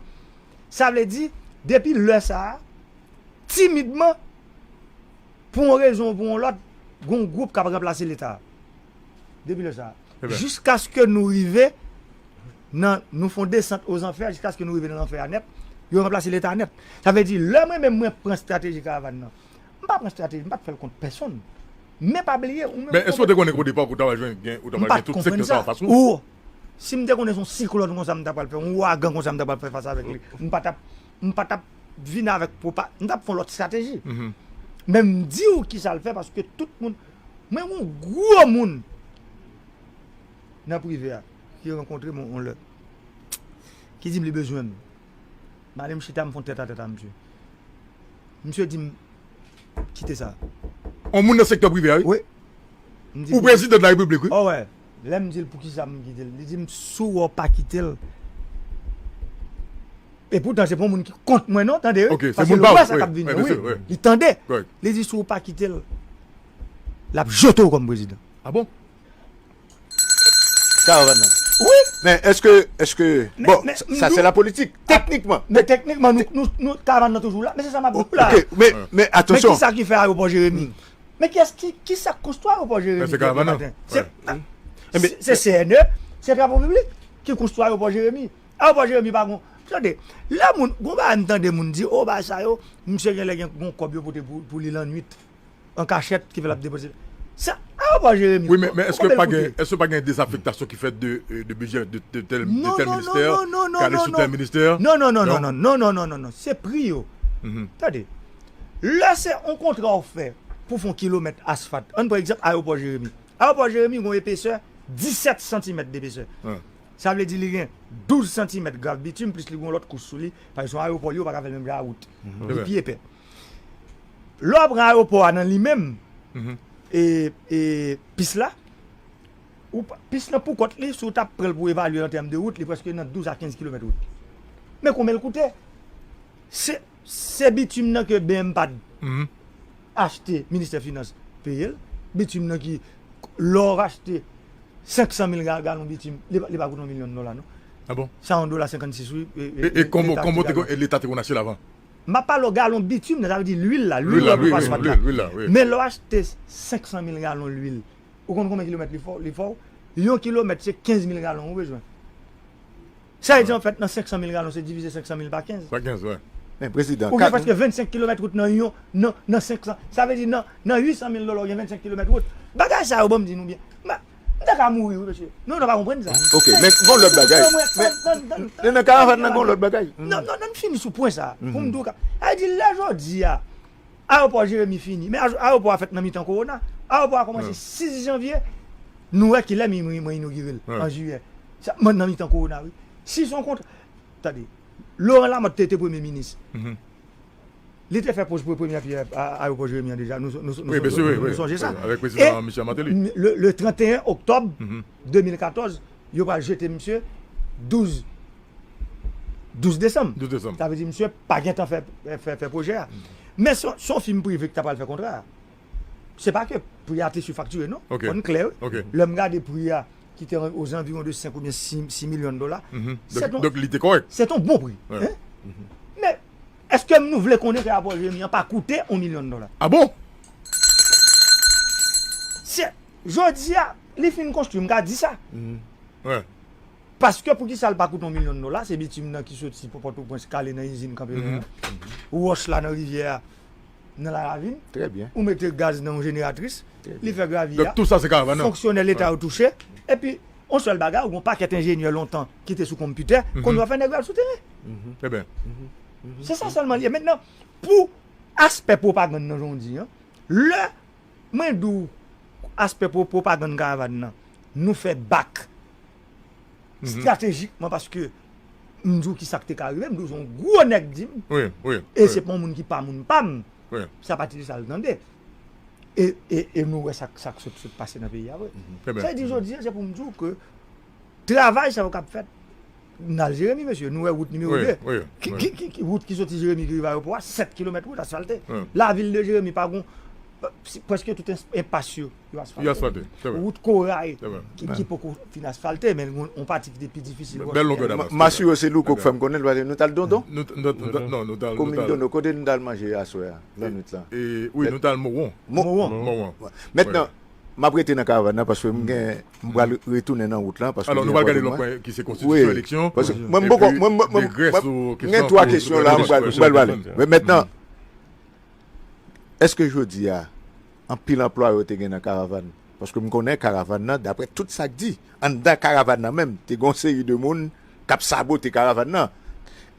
Sa vle di, depi lè sa a, timidman, pou yon rezon ou pou yon lòt, gon gwoup k ap ranplase Leta. Depi lè sa a. Jiskaske nou rive nan, nou fè yon desant ozanfè, jiskaske nou rive nan lanfè a nèt, yo ranplase Leta nèt. Sa vle di, lè mwen menm mwen pran estrateji karavàn nan, m pa pran estrateji, m pa t fè l kont pèsonn. Men pa bliye, ou menm. Men èske w te konnen ke o depa ou ta pral jwenn, gen, ou ta pral gen tout sektè sa anfas ou? Ou, si m te konnen se yon siklòn konsa m ta pral fè, yon ouragan konsa m ta pral fè fas avèk li, m pa t ap, m pa t ap vin avèk pwopa-, m t ap fè yon lòt estrateji. Men m di w kisa l fè, paske tout moun, mwen, yon gwo moun nan prive a ki rankontre m yon lè, ki di m li bezwen m. M ale m chita, m fè yon tèt a tèt a misye. Misye di m, kite sa. On moun nan sektè prive a, wi. Wi. M di, ou prezidan de la repiblik, wi. Oh, wè. Lè m di l poukisa m kite l, li di m, si w wè w pa kite l. E poutan, se pa yon moun ki kont mwen, non, tande, wi. Paske l wè sa k ap vini, wi. Li tande. Li di, si w pa kite l, l ap jete w kòm prezidan. Ah bon? Karavàn nan. Wi. Men èske, èske, bon, sa se la politik. Teknikman. Men teknikman, nou, nou, nou, karavàn nan toujou la. Men se sa m ap di w la. Ok, men, men atansyon. Men kisa ki fè ayewopò Jeremi? Men kiyès ki, kisa k konstwi ayewopò Jeremi? Se karavàn nan. Se, se, se C N E, se travo piblik ki konstwi ayewopò Jeremi. Ayewopò Jeremi pa gon. Tande, lè moun, gon bagay m tande moun di, o, bagay sa yo, misye genlè gen gon kòb yo pote pou, pou li lannwit. An kachèt ki fè l ap depanse. Sa, ayewopò Jeremi. Wi, men, men èske pa gen, èske pa gen dezafektasyon ki fèt de, euh, de bidjè de, de tèl, de tèl ministè, k ale sou tèl ministè? Non, non, non, non, non, non, non, non, non, non, non, non, non, se pri yo. Tande, lè se yon kontra w fè pou fè yon kilomèt asfalt, ann pran egzanp ayewopò Jeremi. Ayewopò Jeremi gen yon epesè disèt santimèt depesè. Sa vle di li gen douz santimèt grav bitim, plis li gen yon lòt kouch sou li, paske se yon ayewopò li, yo pa ka fè l menm jan a wout. Li pi epè. Lè w pran ayewopò a nan li menm, e, e, pis la, ou pa, pis lan pou kont li, si w t ap pran l pou evalye l an tèm de wout, li prèske nan douz a kenz kilomèt wout. Men konbyen l koute? Se, se bitim nan ke B M pad achte, ministè finans peye l. Bitim nan ki, lè w achte senk san mil ga-, galon bitim, li pa, li pa koute yon milyon dola, non. Ah bon? Sa yon dola senkannsis, wi. E, e, e kòman, kòman te, e Leta te konn achte l avan? M ap pale w galon bitim nan, sa vle di lwil la, lwil la pou fè asfalt la. Men lè w achte senk san mil galon lwil, ou konn konbyen kilomèt li fè w, li fè w? Yon kilomèt se kenz mil galon ou bezwen. Sa vle di, anfèt, nan senk san mil galon, se divize senk san mil pa kenz. Pa kenz, wi. Men prezidan, ou gen prèske vennsenk kilomèt wout nan yon, nan, nan senk san. Sa vle di, nan, nan uit san mil dola, ou gen vennsenk kilomèt wout. Bagay sa yo, ban m di nou byen. Ma-, M te ka mouri, wi, mesye. Non, nou pa konprann sa. Ok, men gon lòt bagay. Men, men nan karavàn nan, gon lòt bagay. Non, non, non, m fini sou pwen sa. Pou m di w ka. Sa vle di, lè jodi a, ayewopò Jeremi fini. Men ayewopò a fèt nan mitan kowona. Ayewopò a kòmanse sis janvye. Nou wè kilè mi, mi, mwen inogire l, an jiyè. Sa, mwen nan mitan kowona, wi. Si se yon kontra, tande, Laurent Lamothe te, te premye minis. Li te fè poz pou premyè pyè a, ayewopò Jeremi an deja. Nou, nou, nou, nou sonje sa. Avèk prezidan Michel Martelly. E le, le trente et un octobre deux mille quatorze, yo pral jete misye douz, douz desanm. Douz desanm. Sa vle di misye pa gentan fè, fè, fè pwojè a. Men se, se yon fim prive ki ta pral fè kontra a. Se pa ke pri a te sifaktire, non. Fò n klè, wi. Lè m gade pri a, ki te ozanviwon de senk oubyen sis, sis milyon dola, se ton, donk, li te kòrèk. Se ton bon pri. Men, èske nou vle konnen ke ayewopò Jeremi an pa koute yon milyon dola? Ah bon? Se, jodi a, li fin konstwi, m ka di sa. Paske poukisa l pa koute yon milyon dola, se bitim nan ki soti Pòtoprens k ale nan izin Kanperen an, wòch la nan rivyè a, nan Laravin, ou mete gaz nan yon jeneratris, li fè gravi a, fonksyonè Leta yo touche, epi yon sèl bagay, ou gen yon pakèt enjenyè lontan ki te sou konpitè, kounye a fè nèg yo al sou teren. Se sa sèlman li ye. Mentnan, pou aspè pwopagann nan, jan w di an, lè mwen di w aspè pwo-, pwopagann karavàn nan, nou fè bak estratejikman paske m di w ki sa k te ka rive, m di w se yon gwo nèg di m. E se pa yon moun ki pa moun pa m. Sa pa ti sa l tande. E, e, e nou wè sa, sa k sot, sot pase nan peyi a vre. Sa vle di jodi a, se pou m di w ke travay sa yo k ap fèt, n al Jeremi, mesye, nou wè wout nimewo de. Ki, ki, ki, ki, wout ki soti Jeremi ki rive ayewopò a, sèt kilomèt wout asfalte. Lavil de Jeremi pa gon, prèske tout enpas yo, yo asfalte. Wout Koray, ki, ki poko fin asfalte, men yon, yon pati ki te pi difisil pou asfalte. M asire w se Louko k fè m konnen l, paske nou t al Dondon. Komin Dondon, kote nou t al manje aswè a, lannwit la? Wi, nou t al Mowon. Mowon. Mentnan, m ap rete nan karavàn nan paske m gen, m pral retounen nan wout lan paske... Alò, nou pral gade lòt pwen ki se konstitisyon, eleksyon, paske mwen, m poko, mwen, mwen, mwen, mwen gen twa kesyon la, m pral, m pral pale. Men mentnan, èske jodi a, anpil anplwaye te gen nan karavàn? Paske m konnen karavàn nan, daprè tout sa k di, anndan karavàn nan menm, te gen yon seri de moun k ap sabote karavàn nan.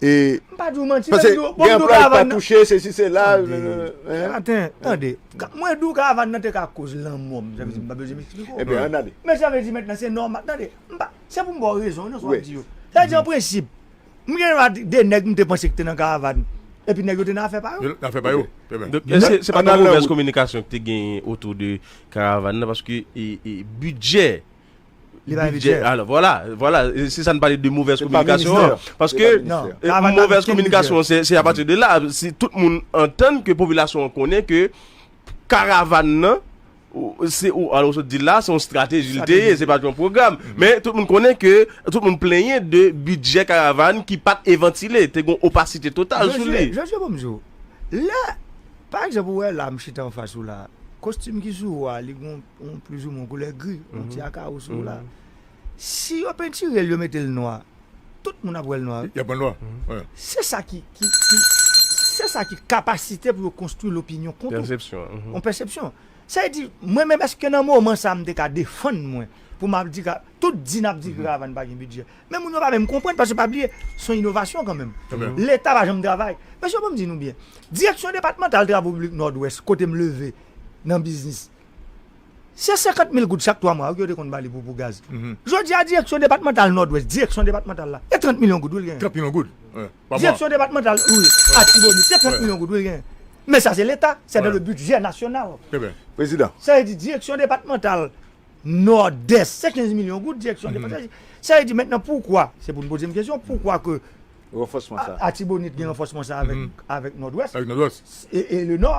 E m pa di w manti, paske gen anplwaye ki pa touche, sesi, sela. Tande, tande. Mwen di w karavàn nan te ka koz lanmò m, sa vle di m pa bezwen m eksplike w. Ebyen, ann ale. Men sa vle di mentnan se nòmal, tande, m pa, se pou m ba w rezon nan sa w ap di yo. Sa vle di an prensip, m gen dwa di de nèg m te panse ki te nan karavàn, epi nèg yo te nan afè pa yo. Nan afè pa yo. Donk, èske se pa t yon movèz kominikasyon ki te genyen otou de karavàn nan, paske, e, e, bidjè Li pa gen bidjè. Alò, vwala, vwala, e se sa n pale de movèz kominikasyon an. Paske, e, movèz kominikasyon, se, se apati de la, si tout moun antann ke popilasyon an konnen ke karavàn nan, ou, se, ou, alò, ou sot di l la, se yon estrateji l te ye, se pa t yon pwogram. Men tout moun konnen ke, tout moun plenyen de bidjè karavàn ki pa t evantile, te gen yon opasite total sou li. Jòj, Jòj, bon, m di w, lè, pa egzanp, ou wè la, m chita anfas ou la, kostim ki sou ou a, li gen yon plizoumwen koulè gri, yon ti akawo sou ou la. Si yo pentire l, yo mete l nwa, tout moun ap wè l nwa. Y ap wè l nwa. Se sa ki, ki, ki, se sa ki kapasite pou yo konstwi lopinyon kont ou. Pèsepsyon. Yon pèsepsyon. Sa vle di, mwen menm, èske nan moman sa a, m te ka defann mwen, pou m ap di ka, tout di n ap di karavàn pa gen bidjè. Men moun yo pa menm konprann, paske pa bliye, se yon inovasyon kanmenm. Leta pa janm travay. Mesye, bon, m di nou byen. Direksyon depatmantal travo piblik Nòdwès, kote m leve nan biznis, se senkant mil goud chak twa mwa, wi, ke yo te konn ba li pou, pou gaz. Jodi a, direksyon depatmantal Nòdwès, direksyon depatmantal la, e trant milyon goud, wi, l genyen. Trant milyon goud. Direksyon depatmantal, wi, Atibonit, se trant milyon goud, wi, l genyen. Men sa, se Leta, c'est dans le budget national. Prezidan. Sa vle di, direksyon depatmantal Nòdès, se kenz milyon goud, direksyon depatmantal. Sa vle di, mentnan, poukwa, se pou n poze m kesyon, poukwa ke Atibonit gen ranfòsman sa avèk, avèk Nòdwès, e, e Lenò,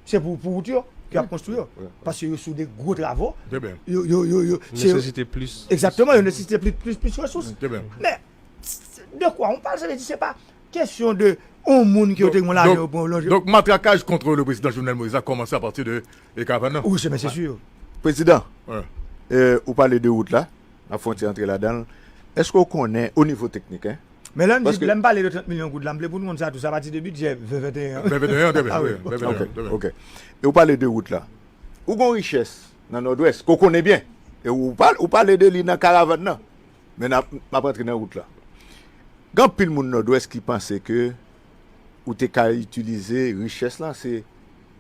se pou, pou wout yo ke y ap konstwi yo. Paske yo sou de gwo travo. Yo, yo, yo, yo, se yo. Nesesite plis. Egzakteman, yo nesesite plis, plis, plis resous. Men, de kwa on pale, sa vle di, se pa kesyon de yon moun ki yo te gen lajan yo pran yo lonje. Donk, matrakaj kont le prezidan Jovenel Moïse la kòmanse apati de, e, karavàn nan. Wi, se, men se si. Prezidan, e, ou pale de wout la, n ap fè yon ti antre ladan l. Èske w konnen, o nivo teknik, en, Men lè m di, lè m pale de trant milyon goud la, m vle pou nou konn sa tou, sa pati de bidjè ven venteyen an. Ven venteyen an, trè byen. Ah wi. Ok, ok. E ou pale de wout la. Ou gon richès nan Nòdwès, ke w konnen byen. E ou, pa, ou pale de li nan karavàn nan. Men n ap, m ap antre nan wout la. Gen anpil moun Nòdwès ki panse ke ou te ka itilize richès lan, se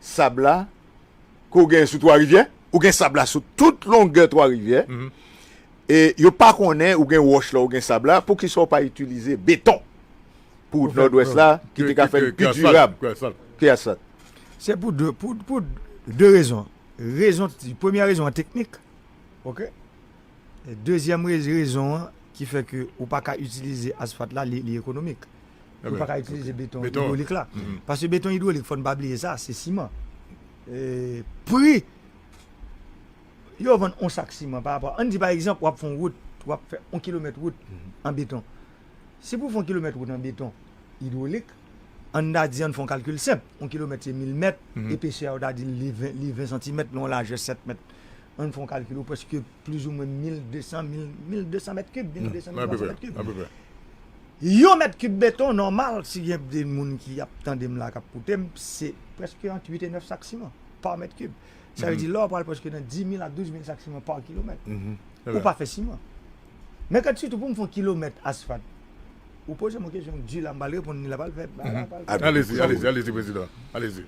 sab la, ke w gen sou Twa Rivyè, ou gen sab la sou tout longè Twa Rivyè. E yo pa konnen ou gen wòch la, ou gen sab la, poukisa w pa itilize beton pou wout Nòdwès la, ki te ka fè l pi dirab ke asfalt? Se pou de, pou, pou de rezon. Rezon, premyè rezon an teknik, ok? E dezyèm re- rezon an ki fè ke ou pa ka itilize asfalt la, li, li ekonomik. Ou pa ka itilize beton idwolik la. Paske beton idwolik, fò n pa bliye sa, se siman. E pri yo vann yon sak siman pa rapò. Ann di pa egzanp, w ap fè yon wout, w ap fè yon kilomèt wout an beton. Si pou fè yon kilomèt wout an beton idwolik, ann ta di, ann fè yon kalkil senp, yon kilomèt se mil mèt, epesè a, yo ta di li ven, li ven santimèt, nan yon lajè sèt mèt. Ann fè yon kalkil, ou prèske plizoumwen mil de san, mil, mil de san mèt kib, mil de san, mil twa san mèt kib. Yon mèt kib beton nòmal, si gen de moun ki ap tande m la, k ap koute m, se prèske ant uit e nèf sak siman pa mèt kib. Sa vle di la, w pral prèske nan dis mil a douz mil sak siman pa kilomèt. Ou pa fè siman. Men kantite pou m fè yon kilomèt asfalt, ou poze m yon kesyon di la, m pral reponn li la, pral fè. Alezi, alezi, alezi, prezidan. Alezi.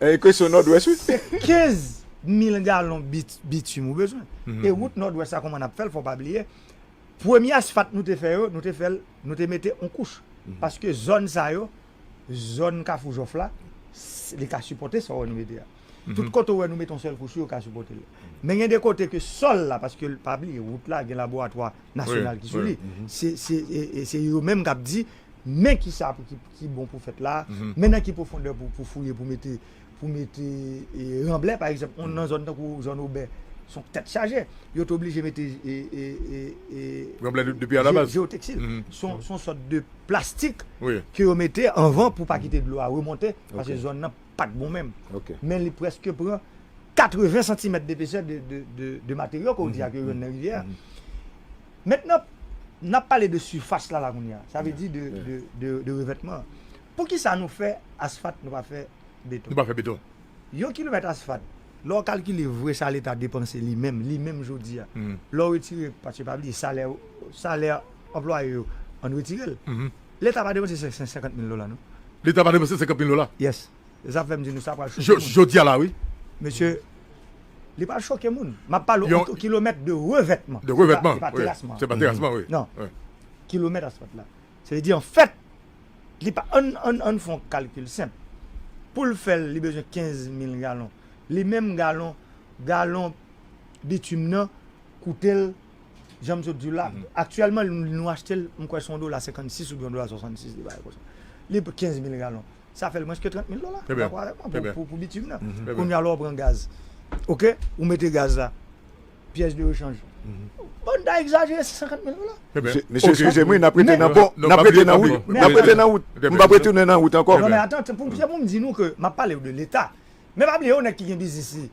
E kesyon Nòdwès, wi. Se kenz mil galon bit- bitim ou bezwen. E wout Nòdwès la, kòman n ap fè l, fò w pa bliye, premye asfalt nou te fè yo, nou te fè l, nou te mete yon kouch. Paske zòn sa yo, zòn Kafou Jòf la, s- li ka sipòte sa w wè nou mete a. Tout kote w wè nou mete yon sèl kouch, yo ka sipòte l. Men gen de kote ke sòl la, paske pa bliye, wout la gen laboratwa nasyonal ki sou li. Se, se, e- e se yo menm k ap di, men kisa pou ki, ki bon pou fèt la, men nan ki pwofondè pou, pou fouye, pou mete, pou mete e, ranblè, pa egzanp, on nan zòn tankou zòn Obè, se yon tèt chaje. Yo te oblije mete e, e, e, e, Ranblè de- depi alabaz. jeyotekstil. Se yon- se yon sòt de plastik ke yo mete anvan pou pa kite dlo a remonte, paske zòn nan pa t bon menm. Men li prèske pran katreven santimèt depesè de, de, de, de materyo ke w di a ke yo jwenn nan rivyè a. Mentnan, n ap pale de sifas la, la kounye a. Sa vle di de, de, de, de revètman. Poukisa nou fè asfalt, nou pa fè beton? Nou pa fè beton. Yon kilomèt asfalt, lè w kalkile vre sa Leta depanse li menm, li menm jodi a, lè w retire, paske pa bliye, salè, salè anplwaye yo, ann retire l. Leta pa depanse senkant mil dola, non. Leta pa depanse senkant mil dola. Yes. E sa fè m di nou sa pral choke Jo- moun. Jodi a la, wi. Mesye, li pral choke moun. M ap pale yon kilomèt de revètman. De revètman. Li pa terasman. Se pa terasman, wi. Non. Kilomèt asfalt la. Sa vle di, anfèt, li pa, ann, ann, ann fè yon kalkil senp. Pou l fè l, li bezwen kenz mil galon. Li menm galon, galon bitim nan koute l, jan m sot di w la, aktyèlman, nou, nou achte l, m kwè se yon dola senkannsis oubyen yon dola swasannsis, li bagay konsa. Li kenz mil galon. Sa fè l mwens ke trant mil dola. Dakò avèk mwen pou, pou, pou bitim nan. Kounye a, lè w pran gaz. Oke? Ou mete gaz la. Pyès de rechanj. Bon, n ta egzajere, se senkant mil dola. Mesye, eskize m, wi, n ap rete nan bon, n ap rete nan wout. N ap rete nan wout. M p ap retounen nan wout ankò. Non, men atann, se pou, se pou m di nou ke m ap pale w de Leta. Men pa bliye, yon nèg ki gen biznis li,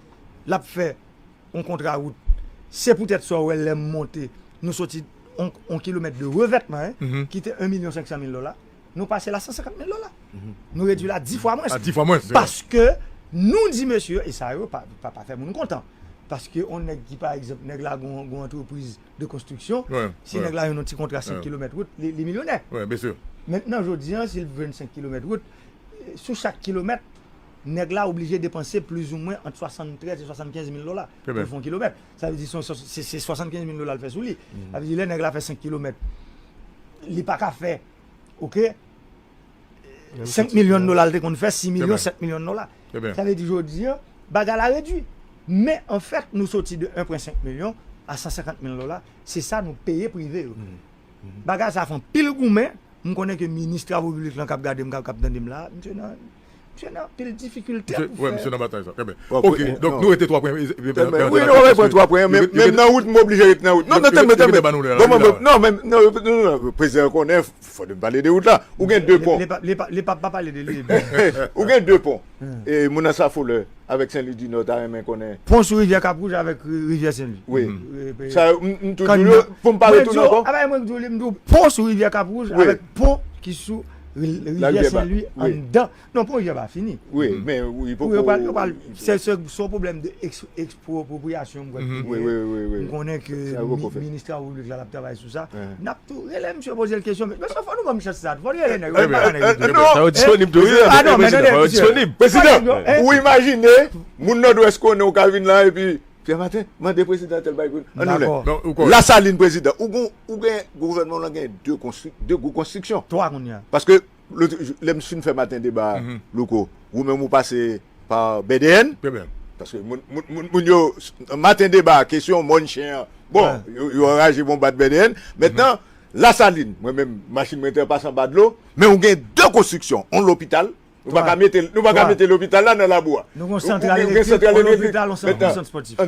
l ap fè yon kontra wout. Se poutèt sa w wè lè m monte, nou soti yon, yon kilomèt de revètman, en, ki te yon milyon senk san mil dola, nou pase l a san senkant mil dola. Nou redui l a dis fwa mwens. A dis fwa mwens. Paske nou di mesye yo, e sa yo pa, pa, pa fè moun kontan. Paske yon nèg ki, pa egzanp, nèg la gon, gon antrepriz de konstriksyon, si nèg la jwenn yon ti kontra senk kilomèt wout, li, li milyonè. Mentnan, jodi a, si l jwenn senk kilomèt wout, sou chak kilomèt, nèg la oblije depanse plizoumwen ant swasanntrèz e swasannkenz mil dola pou l fè yon kilomèt. Sa vle di se, se, se swasannkenz mil dola l fè sou li. Sa vle di lè nèg la fè senk kilomèt, li pa ka fè, oke, senk milyon dola l te konn fè, sis milyon, sèt milyon dola. Sa vle di jodi a, bagay la redui. Men anfèt, nou soti de en pwen senk milyon a san senkant mil dola. Se sa nou peye prive yo. Bagay sa fè anpil goumen. M konnen ke minis travo piblik lan k ap gade m, k ap, k ap tande m la, misye nan, misye nan anpil difikilte pou fè. Misye nan batay sa. Trè byen. Oke, donk nou rete twa pwen. Wi, nou rete twa pwen. Menm nan wout, m oblije rete nan wout. Non, non, tanmen, tanmen. Bon, non, men, non, non, prezidan konnen, fò n pale de wout la. Ou gen de pon. Li p ap, li p ap, li p ap pa pale de li. Ou gen de pon. E moun nan Safolè avèk Senlwi Dinò ta renmen konnen. Pon sou rivyè Kap Wouj avèk rivyè Senlwi. Wi. Sa, m tou di w, pou m pa retounen ankò. Mwen di w, pon sou rivyè Kap Wouj avèk pon ki sou Rivyè Senlwi anndan. Non, pon rivyè pa fini. Wi, men wi, poko. Yo pral, yo pral, se se se yon pwoblèm de eks- ekspropriyasyon, mwen kwè ki genyen. M konnen ke minis travo piblik la, l ap travay sou sa. N ap tou rele misye, poze l kesyon. Men fò nou ban m chans sa. Fò nou rele nèg yo. Sa yo disponib tou, wi. Ah non, men tande, misye. Prezidan, ou imajine, moun Nòdwès konnen ou ka vin la epi Pyè Maten, mande prezidan tèl bagay pou nou. Ann nou lè. Lasalin, prezidan, ou gon, ou gen gouvènman w lan gen de konstri- de gwo konstriksyon. Twa kounye a. Paske lè m fin fè maten deba, Louko, ou menm ou pase pa B D N. Paske moun, moun, moun, moun yo, maten deba, kesyon mòn chen an, bon, yo, yo anraje bon bat B D N. Mentnan, Lasalin, mwen menm, machin mwen te pase anba dlo, men ou gen de konstriksyon, yon lopital, nou pa ka mete, nou pa ka mete lopital la nan labou a. Nou gon santral elektrik, yon lopital, yon sant espòtif.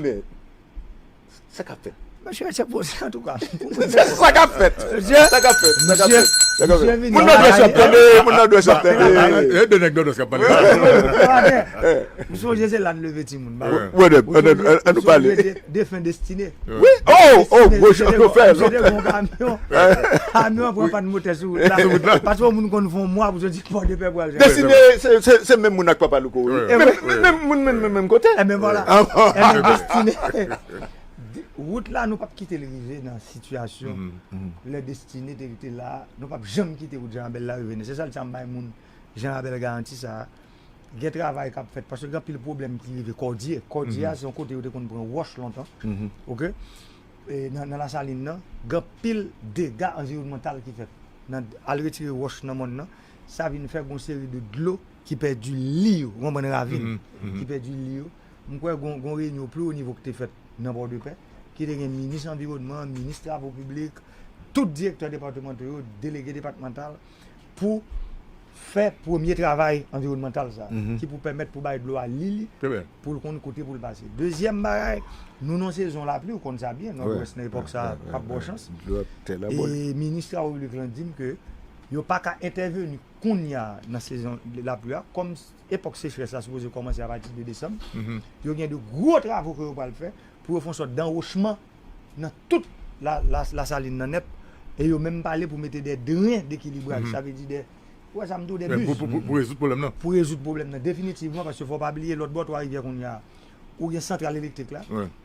Sa k ap fèt? Mesye, se pou, antouka. Sa k ap fèt? Sa k ap fèt? Sa k ap fèt? Moun nan dwè sòt tande, moun nan dwè sòt tande. E de nèg nan dwè k ap pale. M sonje se la n leve timoun. Whatever, ann nou pale. Defen Destine. Wi. Oh, oh, gwo jan yo fè. Misye te gon kamyon. Kamyon an pran pann motè sou wout la. Paske yon moun konn fè yon mwa pou yo di Pòdepè pral jwenn. Destine, se, se, se menm moun ak Papa Louko, wi. Menm, menm moun, menm, menm, menm kote. Enben vwala. Enben Destine. Wout la, nou p ap kite l rive nan sitiyasyon lè Destine te rete la. Nou p ap janm kite wout Jan Abèl la rive. Se sèl sa m bay moun Jan Abèl garanti sa a. Gen travay k ap fèt, paske gen anpil pwoblèm ki rive Kòdye. Kòdye a, se yon kote yo te konn pran wòch lontan. Oke? E nan, nan Lasalin nan, gen anpil dega anviwònmantal ki fèt. Nan al retire wòch nan mòn nan, sa vin fè gon seri de dlo ki pèdi li yo, ou konprann, ravin, ki pèdi li yo. M kwè gon, gon reyinyon pi wo nivo ki te fèt nan Pòdepè, ki te gen minis anviwònman, minis travo piblik, tout direktè depatmantè yo, delege depatmantal, pou fè premye travay anviwònmantal sa, ki pou pèmèt pou bay dlo a li li, pou l konn kote pou l pase. Dezyèm bagay, nou nan sezon lapli, ou konn sa byen, Nòdwès nan epòk sa p ap ba w chans. E minis travo piblik lan di m ke yo pa ka entèveni kounye a nan sezon lapli a, kòm epòk sechrès la sipoze kòmanse apati de desanm, yo gen de gwo travo ke yo pral fè pou yo fè yon sòt danwochman nan tout la, la, Lasalin nan nèt, e yo menm pale pou mete de dren dekilibraj, sa vle di de, ou wè sa m di w, de buz. Pou, pou, pou, pou rezoud pwoblèm nan. Pou rezoud pwoblèm nan, definitivman, paske fò w pa bliye lòt bò Twa Rivyè kounye a, ou gen santral elektrik la,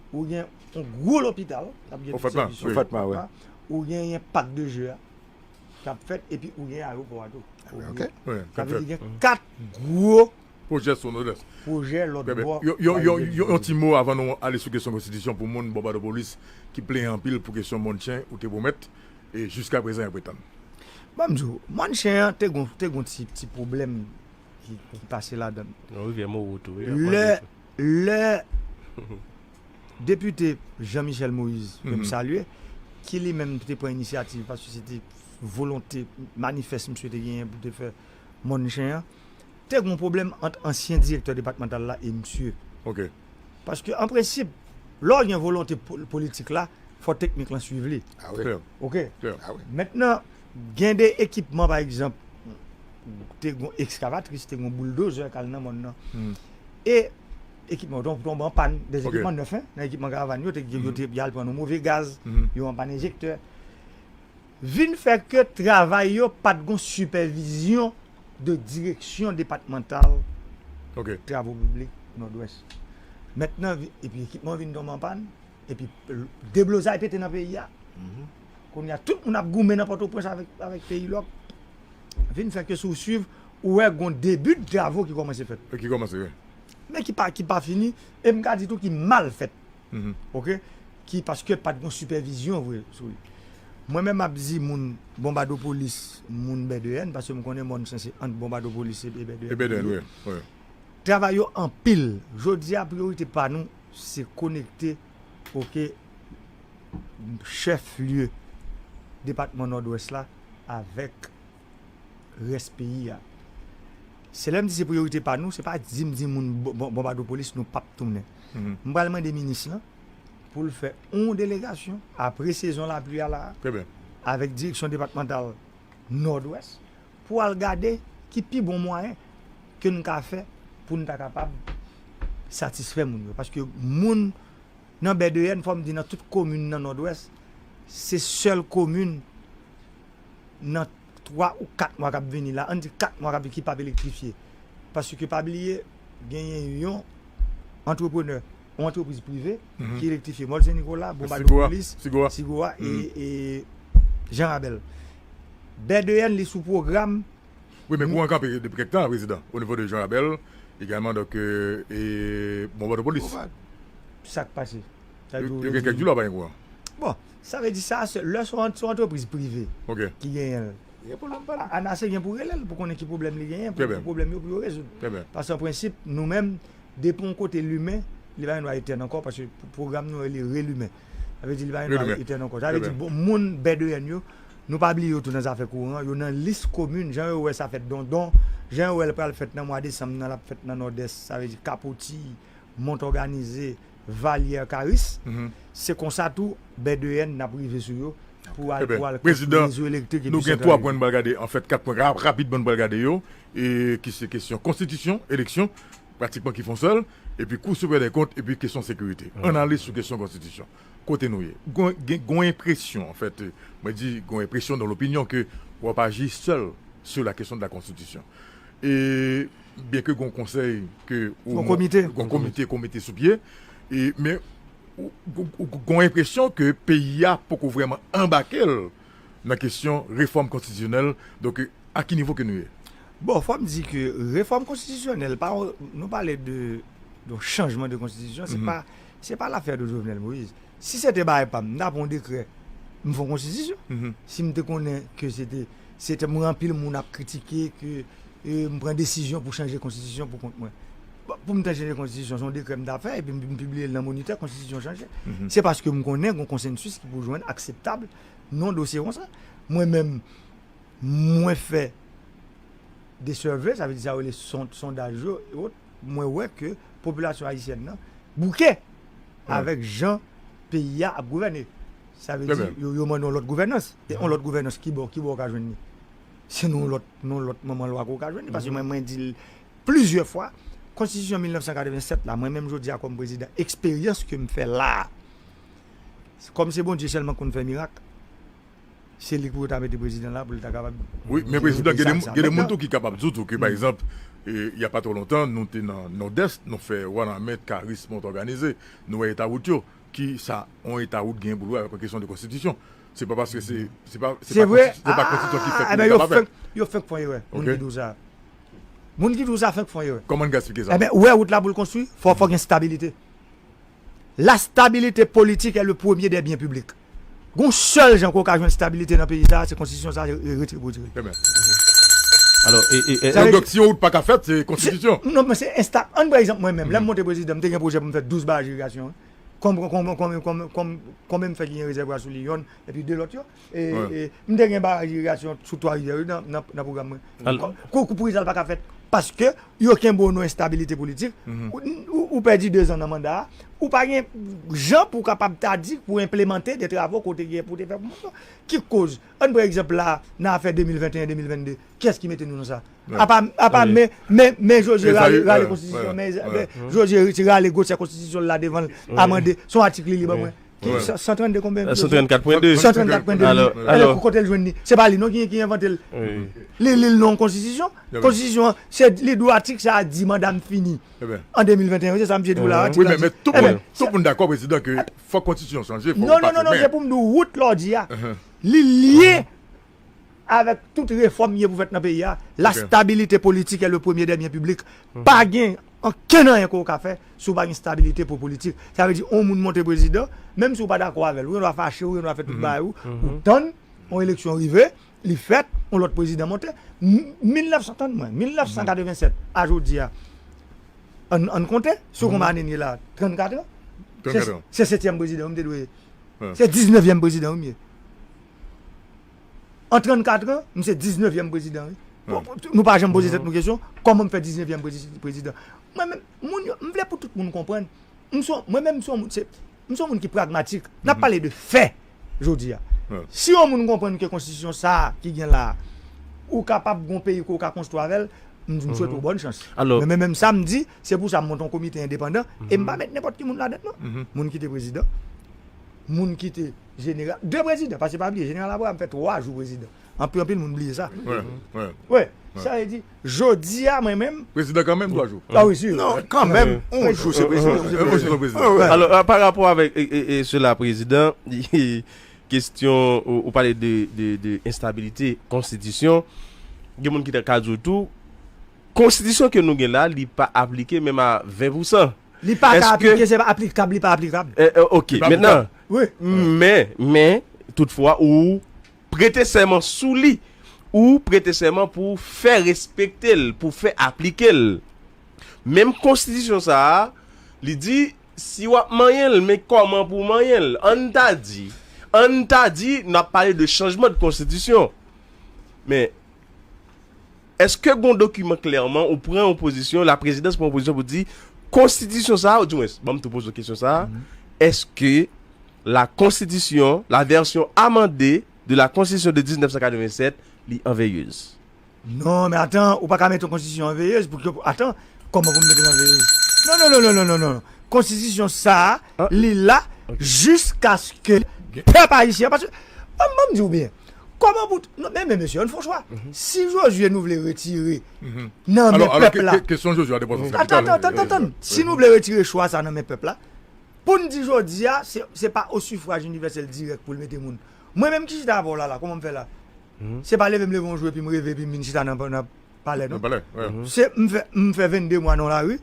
ou gen yon gwo lopital, k ap gen tout sèvis yo, ou gen yon pak de je a, k ap fèt, epi ou gen ayewopò a tou. Sa vle di gen kat gwo pwojè sou Nòdwès. Pwojè lòt bò. Yon, yon, yon, yon, yon ti mo avan nou ale sou kesyon konstitisyon pou moun Bòbadopolis ki plenyen anpil pou kesyon mòn chen ou te pwomèt, e jiskaprezan y ap ret tann. Ban m di w, mòn chen an te gon, te gon ti, ti pwoblèm ki, ki pase ladan l. Yon rivyè Mowo tou, wi. Lè, lè depite Jean Michel Moïse, ke m salye, ki li menm te pran inisyativ, paske se te volonte manifès misye te genyen pou te fè mòn chen an, te gen yon pwoblèm ant ansyen direktè depatmantal la e misye. Paske, an prensip, lè w gen volonte po-, politik la, fò teknik lan swiv li. Oke? Mentnan, gen de ekipman, pa egzanp, te gen yon ekskavatris, te gen yon bouldozè k al nan mòn nan. E ekipman yo tonbe an pàn, de ekipman nèf, en, nan ekipman karavàn yo, te, yo te, y al pran yon move gaz, yo an pàn enjektè. Vin fè ke travay yo pa t gon sipèvizyon de direksyon depatmantal travo piblik Nòdwès. Mentnan, vi-, epi ekipman vin tonbe an pàn, epi deblozay pete nan peyi a. Kounye a, tout moun ap goumen nan Pòtoprens avèk, avèk peyi lòk. Vin fè ke si w swiv, ou wè gon debi de travo ki kòmanse fèt. Ki kòmanse, wi. Men ki pa, ki pa fini, e m ka di tou ki mal fèt. Oke? Ki, paske pa t gon sipèvizyon vre sou li. Mwen menm m ap di moun Bonbadopolis, moun B D N, paske m konnen mòn chen se ant Bonbadopolis e, e B D N. E B D N, wi, wi. Travay yo anpil. Jodi a, priyorite pa nou, se konekte, oke, chèf lye depatman Nòdwès la avèk rès peyi a. Se lè m di se priyorite pa nou, se pa di m di moun Bon-, Bon-, Bonbadopolis nou p ap tounen. M pral mande minis lan pou l fè yon delegasyon apre sezon lapli a la, avèk direksyon depatmantal Nòdwès, pou al gade ki pi bon mwayen ke n ka fè pou n ta kapab satisfè moun yo. Paske moun nan B D N, fò m di nan tout komin nan Nòdwès, se sèl komin nan twa ou kat mwa k ap vini la, ann di kat mwa k ap vini ki p ap elektrifye. Paske pa bliye, genyen yon antreprenè, yon antrepriz prive ki elektrifye Mòl Sen Nikola, Bonbadopolis, Sigoa e Jan Rabèl. Bèdeyèn, li sou pwogram. Wi, men kouran kanpe depi kèk tan, prezidan, o nivo de Jan Rabèl, egalman, donk, e Bonbadopolis. Sa k pase? Yo gen kèk jou la pa gen kouran. Bon, sa vle di sa, lè se yon antrepriz prive ki genyen l. Anase gen pou rele l, pou konnen ki pwoblèm li genyen, pou pwoblèm yo, pou yo rezoud. Paske an prensip, nou menm, depi yon kote limen, li pa gen dwa etèn ankò, paske pwogram nou rele relimen. Sa vle di li pa gen dwa etèn ankò. Sa vle di moun Bèdeyèn yo, nou pa bliye yo tou nan zafè kouran, yo nan lis komin, jan yo wè sa fèt Dondon, jan yo wè l pral fèt nan mwa desanm nan, l ap fèt nan Nòdès, sa vle di Kapoti, Mont Òganize, Valyè, Karis, se konsa tou Bèdeyèn n ap rive sou yo pou al pou al konstwi rezo elektrik epi santral. Nou gen twa pwen n pral gade, anfèt kat pwen rapidman n pral gade yo, e ki se kesyon konstitisyon, eleksyon, pratikman ki fè yon sèl, epi Kou Siprèm dè Kont, epi kesyon sekirite. Ann ale sou kesyon konstitisyon. Kote nou ye? Gon enpresyon, anfèt, mwen di gon enpresyon dan lopinyon ke w ap aji sèl sou la kesyon de la konstitisyon. E byen ke gon konsèy ou gon komite, gon komite sou pye, men ou gon enpresyon ke peyi a poko vrèman anbake l nan kesyon refòm konstitisyonèl. Donk, a ki nivo ke nou ye? Bon, fò m di ke refòm konstitisyonèl, pa, nou pale de, de chanjman de konstitisyon, se pa, se pa lafè de Jovenel Moïse. Si se te bagay pa m, m ta pran yon dekrè, m fè yon konstitisyon. Si m te konnen ke se te, se te mwen anpil moun ap kritike ke e, m pran desizyon pou chanje konstitisyon pou kont mwen. Bon, pou m ta chanje konstitisyon, se yon dekrè m ta fè, epi m, m pibliye l nan Monitè, konstitisyon chanje. Se paske m konnen gon konsansis ki pou jwenn akseptab nan dosye konsa. Mwen menm, mwen fè de survey, sa vle di sa yo rele sondaj yo, e wòt, mwen wè ke popilasyon ayisyèn nan bouke avèk jan peyi a ap gouvène. Sa vle di, yo, yo mande yon lòt gouvènans. E yon lòt gouvènans, ki bò, ki bò w ka jwenn li? Se nan yon lòt, nan yon lòt manman lwa ke w ka jwenn li. Paske mwen, mwen di l plizyè fwa, konstitisyon mil nèf san katreven sèt la, mwen menm jodi a kòm prezidan, eksperyans ke m fè la a, kòm se Bondye sèlman k konn fè mirak, se li pou yo ta mete prezidan la pou l ta kapab. Wi, men prezidan, gen de moun tou ki kapab di w tou ke, pa egzanp, e, il y a pas trop longtemps, nou te nan Nòdès, nou fè Wanament, Karis, Mont Òganize, nou wè eta wout yo, ki sa, yon eta wout gen pou l wè avèk yon kesyon de konstitisyon. Se pa paske se, se pa, se pa konstitisyon ki fèt pou li kapab fèt. Yo fenk fè yon erè, moun ki di w sa. Moun ki di w sa fenk fè yon erè. Kòman n ka eksplike sa? Ebyen, ou wè wout la pou l konstwi, fò, fò gen stabilite. La stabilité politique est le premier des biens publics. Gon sèl jan ke w ka jwenn stabilite nan peyi sa, se konstitisyon sa retire pou retire. Alò, e, e, e, donk, si yon wout pa ka fèt, se konstitisyon. Non, men se ensta-, ann pran egzanp mwen menm. Lè m monte prezidan, m te gen pwojè pou m fè douz baraj irigasyon. Konbyen, konbyen, konbyen, konbyen, konbyen m fè ki gen rezèvwa sou li, yonn, epi de lòt yo? E, e, m te gen baraj irigasyon sou Twa Rivyè wi nan, nan, nan pwogram mwen. Kou, kou pou sa l pa ka fèt. Paske yo kenbe w nan enstabilite politik. Ou, ou, ou pèdi dezan nan manda a. Ou pa gen jan pou w kapab ta di pou w enplemante de travo ke w te gen pou w te fè pou moun yo. Ki koz? Ann pran egzanp la, nan afè de mil venteyen, de mil vennde, kiyès ki mete nou nan sa? Apa, apa men, men, men Josué rale, rale konstitisyon, men, men Josué ti rale gwosè konstitisyon la devan l, amande, se yon atik li li ban mwen. Ki, san, san trannde konbyen? San trannde. San trannde. Alò, alò. Kote l jwenn li? Se pa li non ki, ki envante l. Li, li li nan yon konstitisyon. Konstitisyon an, se li dwe atik sa a di manda m fini. An de mil venteyen, se sa misye di w la. Wi, men, men tout moun, tout moun dakò, prezidan, ke fòk konstitisyon chanje, fòk. Non, non, non, non, se pou m di w wout la w di a. Li lye avèk tout refòm ye pou fèt nan peyi a. La stabilité politique est le premier des biens publics. Pa gen ankenn anyen ke w ka fè si w pa gen stabilite pou politik. Sa vle di, yon moun monte prezidan, menm si w pa dakò avè l, ou gen dwa fache, ou gen dwa fè tout bagay ou, ou tann, yon eleksyon rive, li fèt, yon lòt prezidan monte. Mil nèf san, tann mwen, mil nèf san katreven sèt a jodi a, ann, ann konte, sou konbyen ane n ye la? Trannkat an. Se setyèm prezidan m te dwe ye. Se diznèvyèm prezidan m ye. An trannkat an, m se diznèvyèm prezidan, wi. Nou pa janm poze tèt nou kesyon, kòman m fè diznèvyèm prezidan? Mwen menm, moun yo, m vle pou tout moun konprann. M se, mwen menm, m se yon moun, se, m se yon moun ki pragmatik. N ap pale de fè jodi a. Si yon moun konprann ke konstitisyon sa a ki gen la a, ou kapab gen yon peyi ke w ka konstwi avè l, m, m swete w bòn chans. Men, men menm sa m di, se pou sa m monte yon komite endepandan, e m pa met nenpòt ki moun ladan l non. Moun ki te prezidan, moun ki te jeneral, de prezidan, paske pa bliye, jeneral Abraham fè twa jou prezidan. Anpil, anpil moun bliye sa. Wi, sa vle di, jodi a, mwen menm. Prezidan kanmenm, twa jou. Ah wi, si. Non, kanmenm, yon jou, se prezidan. Alò, pa rapò avèk sela, prezidan, kesyon, ou pale de enstabilite konstitisyon, gen moun ki ta ka di w tou, konstitisyon ke nou gen la, li pa aplike menm a ven pousan. Li pa ka aplike, se pa aplikab, li pa aplikab. Ok, mentnan, men, men, toutfwa, ou prete sèman sou li, ou prete sèman pou fè respekte l, pou fè aplike l. Menm konstitisyon sa a, li di, si w ap manyen l, men kòman pou w manyen l? Ann ta di, ann ta di, n ap pale de chanjman de konstitisyon. Men, èske gon dokiman klèman ou pran yon pozisyon, la prezidans pran yon pozisyon pou di, konstitisyon sa a, oudimwens, ban m tou poze w kesyon sa a, èske la konstitisyon, la version amendée de la constitution de dix-neuf cent quatre-vingt-sept, li an veyez? Non, men atan, ou pa ka mete yon konstitisyon an veyez pou ke, atan, kòman pou m mete l an veyez? Non, non, non, non, non, non, non. Konstitisyon sa a, li la jiskaske pèp ayisyen, paske, ban m di w byen, kòman pou, non, men, men mesye, ann fè yon chwa. Si Jozye nou vle retire nan men pèp la, kesyon Jozye a te pran sa. Atan, atan, atan, atan, si nou vle retire chwa sa nan men pèp la, pou n di jodi a, se, se pa o sifwaj inivèsèl dirèk pou l mete moun. Mwen menm ki chita avè w la, la, kòman m fè la? Se pa leve m leve yon jou epi m reve epi m vin chita nan, nan palè, non? Se, m fè, m fè vennde mwa nan lari,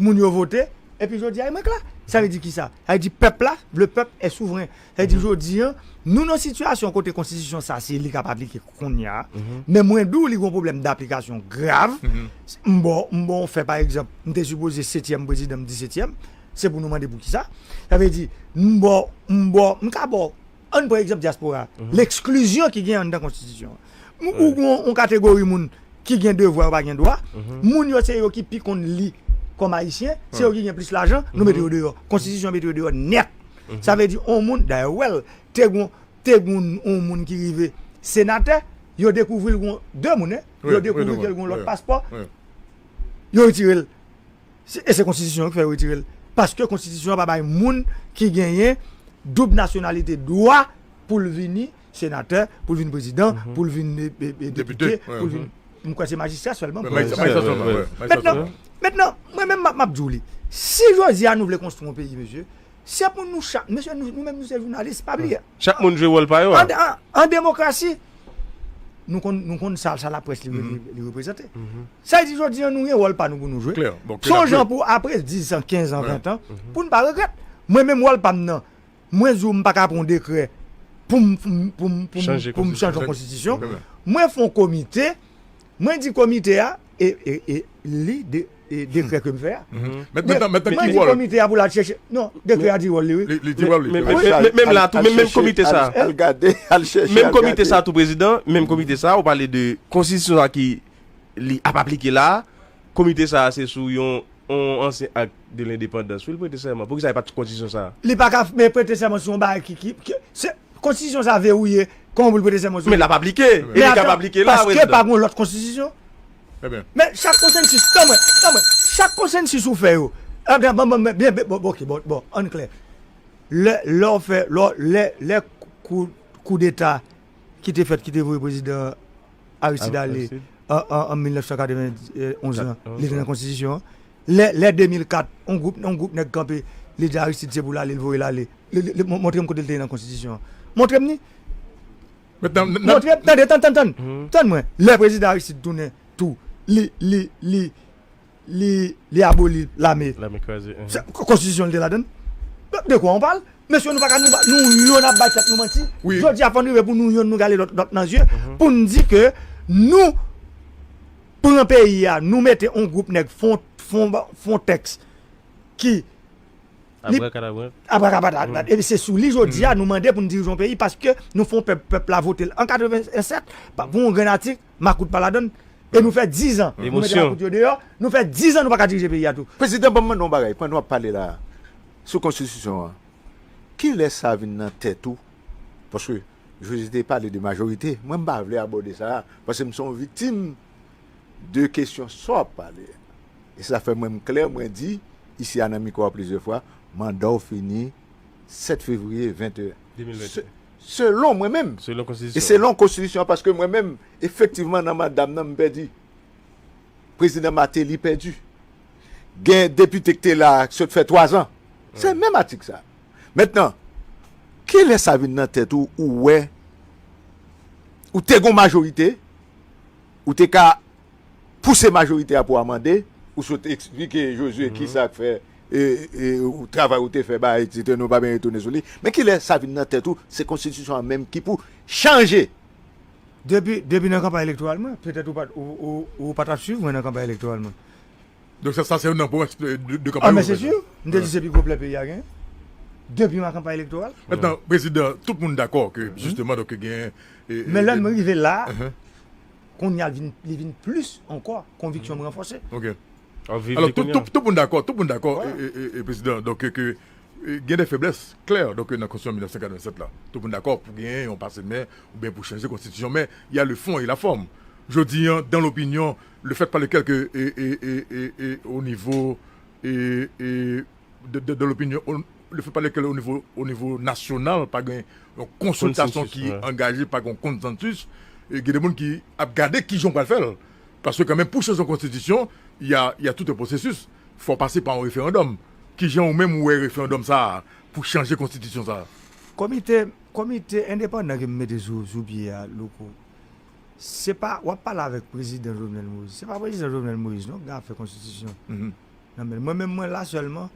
moun yo vote, epi jodi a, e mwen k la. Sa vle di kisa? Sa vle di pèp la, le peuple est souverain. Sa vle di jodi a, nou nan sitiyasyon kote konstitisyon sa, se li k ap aplike kounye a, men mwen di w li gon pwoblèm daplikasyon grav. M ba w, m ba w fè, pa egzanp, m te sipoze setyèm prezidan, m di setyèm, se pou nou mande poukisa. Sa vle di, m ba w, m ba w, m ka ba w, ann pran egzanp dyaspora, leksklizyon ki gen anndan konstitisyon an. Ou gon yon kategori moun ki gen devwa, yo pa gen dwa. Moun yo se yo ki pi konn li kòm ayisyen, se yo ki gen plis lajan, nou mete yo deyò. Konstitisyon mete yo deyò nèt. Sa vle di, yon moun, dayè, w wè l, te gon, te gon yon moun ki rive senatè, yo dekouvri l gon de moun, en, yo dekouvri ke l gon lòt paspò, yo retire l. E se konstitisyon an ki fè yo retire l. Paske konstitisyon an pa bay moun ki genyen doub nasyonalite dwa pou l vini senatè, pou l vin prezidan, pou l vin depite, pou l vin, m kwè se majistra sèlman. Mentnan, mentnan, mwen menm m ap di w li. Si jodi a nou vle konstwi yon peyi, mesye, se pou nou chak, mesye, nou menm nou se jounalis, pa bliye. Chak moun jwe wòl pa yo. An demokrasi, nou konn, nou konn sa, sa laprès li, li reprezante. Sa vle di jodi a nou gen wòl pa nou pou nou jwe. Se yon jan pou apre diz an, kenz an, ven an, pou n pa regrèt. Mwen menm wòl pa m nan, mwen di w m pa ka pran yon dekrè pou m, pou m, pou m, pou m chanje yon konstitisyon. Mwen fè yon komite, mwen di komite a, e, e, e li de, e dekrè ke m fè a. Mwen di komite a pou l al chèche. Non, dekrè a di wòl li, wi. Li di wòl li. Menm la tou, menm komite sa. Al gade, al chèche. Menm komite sa tou, prezidan, menm komite sa, ou pale de konstitisyon sa ki li ap aplike la, komite sa a se sou yon, yon ansyen ak de lendepandans wi l prete sèman. Poukisa li pa t sou konstitisyon sa a? Li pa ka men prete sèman sou yon bagay ki, ki, ki se, konstitisyon sa a verouye, kòman pou l prete sèman sou li? Men l ap aplike. E li k ap aplike la, prezidan. Paske pa gon lòt konstitisyon. Men chak konsensis, tann mwen, tann mwen, chak konsensis ou fè yo, byen, byen, byen, bon, ok, bon, bon, ann klè. Lè, lè w fè, lè, lè, lè kou, koudeta ki te fèt, ki te voye prezidan Aristide ale an, an, an mil nèf san katrevenonz lan, li te nan konstitisyon an. Lè, lè de mil kat, yon gwoup, yon gwoup nèg kanpe, li di Aristide se pou l ale, li voye l ale. Li, li, li, mon-, montre m kote l te ye nan konstitisyon an. Montre m ni. Montre m, tande, tann, tann, tann. Tann mwen. Lè prezidan Aristide tounen tou, li, li, li, li, li aboli lame. Lame kraze. Konstitisyon li te ladann. De kwa on pale? Mesye, nou pa ka, nou, nou youn ap bay tèt nou manti. Jodi a fò n rive pou nou youn nou gade lòt, lòt nan zye, pou n di ke nou pran peyi a, nou mete on gwoup nèg fon, fon, fon tèks ki li abrakadabra. Abrakadabra. Epi se sou li jodi a nou mande pou n dirije yon peyi paske nou fè yon pèp, pèp la vote l an katrevennsèt pou yon grenn atik, makout pa ladann. E nou fè diz an nou mete makout yo deyò, nou fè diz an nou pa ka dirije peyi a tou. Prezidan, ban m mande w yon bagay, pandan w ap pale la a, sou konstitisyon an, kilè sa vin nan tèt ou? Paske Jozye te pale de majorite, mwen m pa vle abòde sa a, paske m se yon viktim de kesyon sa w ap pale. E sa fè mwen m klè, mwen di isi a nan mikwo a plizyè fwa, manda w fini sèt fevriye vennde. Selon mwen menm. Selon konstitisyon. E selon konstitisyon an, paske mwen menm, efektivman, nan manda m nan, m pèdi. Prezidan Martelly pèdi. Gen depite ki te la, ki sot fè twa zan. Se menm atik sa. Mentnan, kilè sa vin nan tèt ou, ou wè, ou te gon majorite, ou te ka pouse majorite a pou amande, ou sot eksplike Josué ki sa k fè, e, e, ou travay ou te fè, ba, etsetera, nou pa byen retounen sou li. Men kilè sa vin nan tèt ou, se konstitisyon an menm ki pou chanje. Depi, depi nan kanpay elektoral mwen, petèt ou pa, ou, ou, ou pa t ap swiv mwen nan kanpay elektoral mwen. Donk, sa, sa se youn nan pwomès de, de kanpay. Ah, men se si. M te di se pi gwo plè peyi a genyen. Depi nan kanpay elektoral. Mentnan, prezidan, tout moun dakò ke, jisteman, donk, gen, e, e, Men lè m rive la, kounye a, li vin, li vin plis ankò, konviksyon m ranfòse. Ok. Alò, tout, tout, tout moun dakò, tout moun dakò, e, e, e, e, prezidan, donk, ke, e, gen de feblès klè, donk, nan konstitisyon mil nèf san katrevennsèt la. Tout moun dakò pou gen yon pase men, oubyen pou chanje konstitisyon, men y a le fond et la forme. Jodi an, dans l'opinion, le fait par lequel que, e, e, e, e, e, au niveau, e, e, de, de, de l'opinion, o, le fait par lequel au niveau, au niveau national, pa gen yon konsiltasyon ki angaje, pa gen yon konsansis, e gen de moun ki ap gade kijan w pral fè l. Paske kanmenm, pou chanje yon konstitisyon, y a, y a tout un processus. Fò w pase pa yon referandòm. Kijan ou menm ou wè referandòm sa a pou chanje konstitisyon sa a? Komite, komite endepandan ke m mete sou, sou pye a, Louko, se pa, w ap pale avèk prezidan Jovenel Moïse. Se pa prezidan Jovenel Moïse, non, ki gen afè konstitisyon nan men l. Mwen menm, mwen la sèlman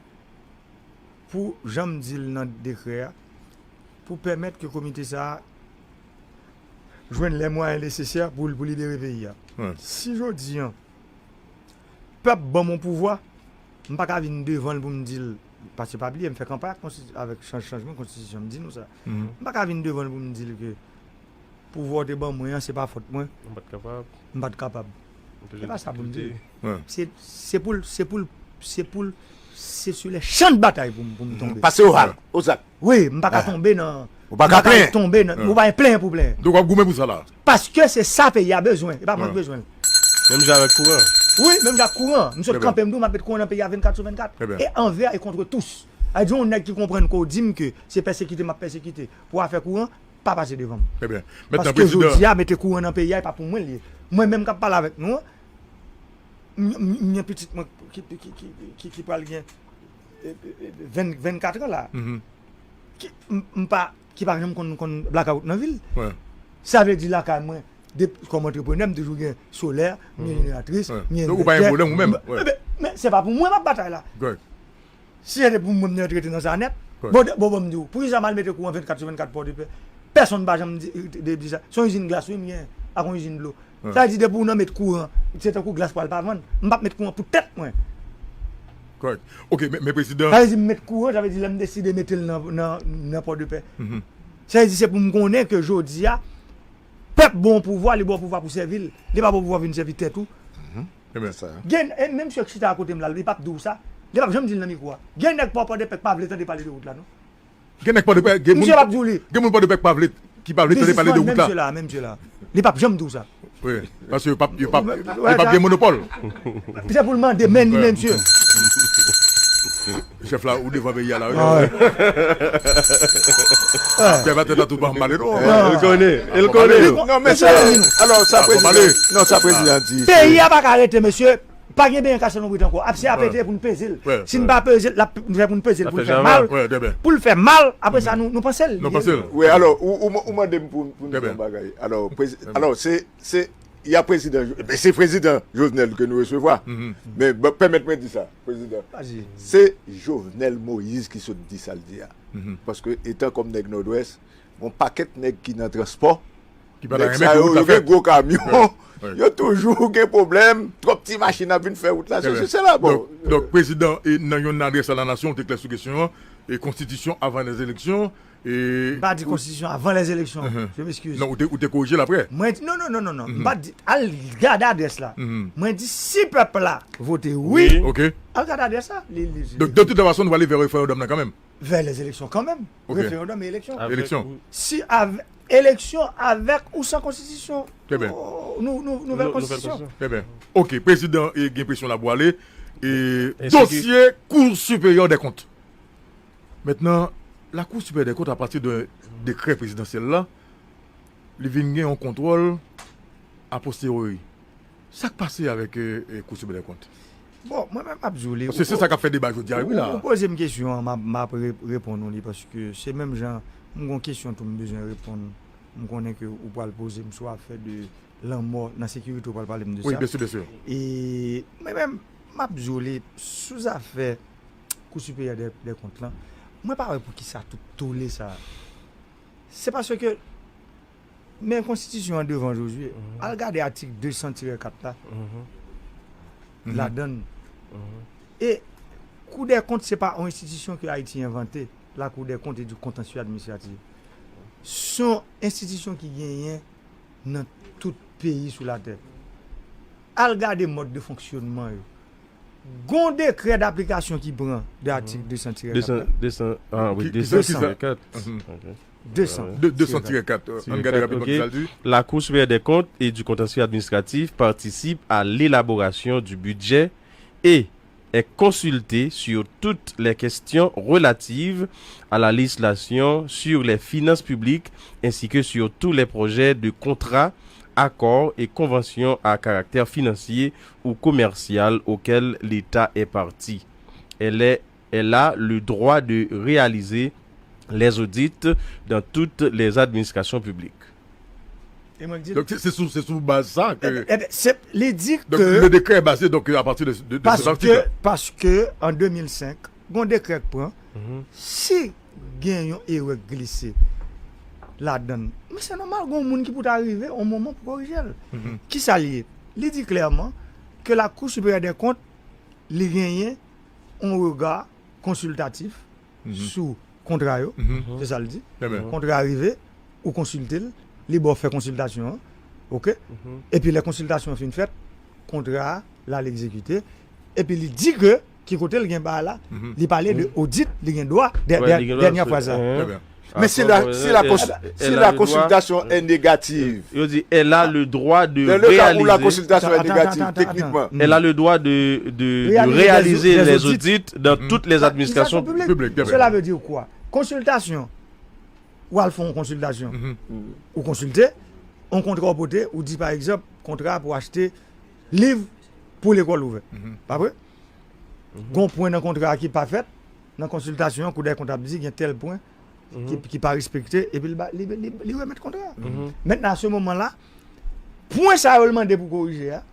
pou, jan m di l nan dekrè a, pou pèmèt ke komite sa a jwenn les moyens nécessaires pou, pou libere peyi a. Si jodi an, pèp ban m yon pouvwa, m pa ka vin devan l pou m di l, paske pa bliye, m fè kanpay ak konsti-, avèk chanj, chanjman konstitisyon, m di nou sa. M pa ka vin devan l pou m di l ke pouvwa w te ban mwen an, se pa fòt mwen. M pa t kapab. M pa t kapab. Se pa sa pou m di l. Se, se pou l, se pou l, se pou l, se sou le chan de batay pou m, pou m tonbe. Pase o hal, o zak. Wi, m pa ka tonbe nan, ou pa ka plenyen. Tonbe nan, ou pa gen plenyen pou plenyen. Donk w ap goumen pou sa la. Paske se sa peyi a bezwen, e pa mwen k bezwen l. Menm jan avèk kouran. Wi, menm jan ak kouran. M sot kanpe, m di w, m ap met kouran nan peyi a vennkat sou vennkat. E anvè e kont tous. A di yon nèg ki konprann ke w di m ke se pèsekite m ap pèsekite pou afè kouran, pa pase devan m. Paske jodi a, mete kouran nan peyi a, e pa pou mwen l ye. Mwen menm k ap pale avèk nou an, m, m, m gen pitit mwen ki, ki, ki, ki, ki pral gen, e, e, e, ven, vennkat an la. Ki, m, m pa, ki pa janm konn, konn blakawout nan vil. Sa vle di lakay mwen, de, kòm antreprenè, m toujou gen solè, m gen jeneratris, m gen envètè. Donk ou pa gen pwoblèm ou menm. Men, men se pa pou mwen m ap batay la. Si se te pou mwen, m t rete nan sa nèt. Bon, de, bon, bon, m di w, poukisa m al mete kouran vennkat sou vennkat Pòdepè? Pèsonn pa janm di, di, di sa. Se yon izin glas, wi, m gen, ak yon izin dlo. Sa vle di, depi w nan met kouran, se tankou glas pral pa vann. M p ap met kouran pou tèt mwen. Kòrèk. Ok, men, men prezidan. Sa vle di, m met kouran, sa vle di, lè m deside mete l nan, nan, nan Pòdepè. Sa vle di, se pou m konnen ke jodi a, pèp ba w pouvwa, li ba w pouvwa pou sèvi l. Li pa ba w pouvwa pou vin sèvi tèt ou. Gen, e menm sè k chita akote m la, li p ap di w sa. Li p ap janm di l nan mikwo a. Gen nèg pa Pòdepè k pa vle tande pale de wout la, non. Gen nèg Pòdepè, gen moun, misye p ap di w li. Gen moun Pòdepè k pa vle, ki pa vle tande pale de wout la. Menm sè la, menm sè la. Li p ap janm di w sa. Wi, paske yo p ap, yo p ap, yo p ap gen monopòl. Se pou l mande, men li menm, mesye. Chèf la, ou devan peyi a la, wi. Chèf la, tèt la tout pa anbale, non. El konnen, el konnen. Non, men sa, alò, sa prezidan, non, sa prezidan di. Peyi a pa ka rete, mesye. Pa gen benyen k ap se lonbrit ankò. Ap se ap ete pou n peze l. Si n pa peze l, l ap fè pou n peze l, pou l fè mal. Pou l fè mal, apre sa, nou, nou panse l. Nou panse l. Wi, alò, ou, ou, ou mande m pou, pou n di yon bagay. Alò, prezi-, alò, se, se, y a prezidan Jo-, men se prezidan Jovenel ke nou resevwa. Men, bon, pèmèt mwen di sa, prezidan. Se Jovenel Moïse ki sot di sa l di a. Paske, etan kòm nèg Nòdwès, yon pakèt nèg ki nan transpò, nèg sa yo, yo gen gwo kamyon, yo toujou gen pwoblèm, twòp ti machin ap vin fè wout la, sesi, sela, bon. Donk, donk, prezidan, e nan yon adrès a la nation, ou te klè sou kesyon an, e konstitisyon avan lèzeleksyon, e... M pa di konstitisyon avan lèzeleksyon, je m'excuse. Non, ou te, ou te korije l apre. Mwen di, non, non, non, non, non, m pa di, al gade adrès la. Mwen di, si pèp la vote wi, al gade adrès la. Li, li, donk, de toute façon, nou prale vè referandòm nan kanmenm. Vè lèzeleksyon kanmenm. Referandòm e eleksyon. Eleksyon. Si av-, eleksyon avèk ou san konstitisyon. Trè byen. Nou, nou, nouvèl konstitisyon. Trè byen. Ok, prezidan, e, gen presyon la pou ale. E dosye Cour supérieure des comptes. Mentnan, la Cour supérieure des comptes, à partir de dekrè prezidansyèl la, li vin gen yon kontwòl a posteriori. Sa k pase avèk, e, e, Kou Siprèm dè Kont? Bon, mwen menm m ap di w li. Paske se sa k ap fè deba jodi a, wi la. Ou poze m kesyon an, m ap, m ap re- reponn ou li, paske se menm jan, m gon kesyon tou m bezwen reponn. M konnen ke ou pral poze m sou afè de lanmò nan sekirite, ou pral pale m de sa. Wi, byen si, byen si. E mwen menm, m ap di w li, sou zafè Kou Siperyè dè, dè Kont lan, mwen pa wè poukisa tout tole sa. Se paske, men konstitisyon an devan Jozye, al gade atik de san tirè kat la, ladann. E Kou dè Kont se pa yon enstitisyon ke Ayiti envante, la Cour des comptes et du contentieux administratif. Se yon enstitisyon ki genyen nan tout peyi sou latè. Al gade mòd de fonksyonman yo. Gon dekrè daplikasyon ki pran de atik de san tirè kat la. De san, ah wi, de san tirè kat. De san. De san tirè kat. Ann gade rapidman kisa l di. La Cour supérieure des comptes et du contentieux administratif participe à l'élaboration du budget et est consultée sur toutes les questions relatives à la législation sur les finances publiques ainsi que sur tous les projets de contrats, accords et conventions à caractère financier ou commercial auxquels l'État est partie. Elle est, elle a le droit de réaliser les audits dans toutes les administrations publiques. Donk se sou, se sou baz sa ke... Li di ke... Donk le décret est basé donc à partir de, de, de cet article. Paske an de mil senk, gon dekrè k pran, si gen yon erè k glise ladann, men se nòmal, gon moun ki pou ta rive yon moman pou korije l. Kisa l ye? Li di klèman ke la Cour supérieure des comptes, li genyen yon rega konsiltatif sou kontra yo. Se sa l di. Kontra a rive, ou konsilte l, li ba w fè konsiltasyon an. Oke? Epi lè konsiltasyon an fin fèt, kontra a, l al egzekite. Epi li di ke, ki kote l gen bagay la, li pale de odit, li gen dwa, dènyè fraz la. Men si la, si la, si la konsiltasyon est négative. Yo di, elle a le droit de réaliser. La konsiltasyon est négative, teknikman. Elle a le droit de, de, de réaliser les audits dans toutes les administrations publiques. Cela veut dire quoi? Konsiltasyon, ou al fè yon konsiltasyon. Ou konsilte, yon kontra ou pote, ou di pa egzanp, kontra pou achte liv pou lekòl ouvè. Pa vre? Gon pwen nan kontra a ki pa fèt, nan konsiltasyon an, Kou dè Kont ap di gen tèl pwen ki, ki pa respekte, epi li, li, li, li remèt kontra a. Mentnan, a se moman la, pwen sa yo l mande pou korije a,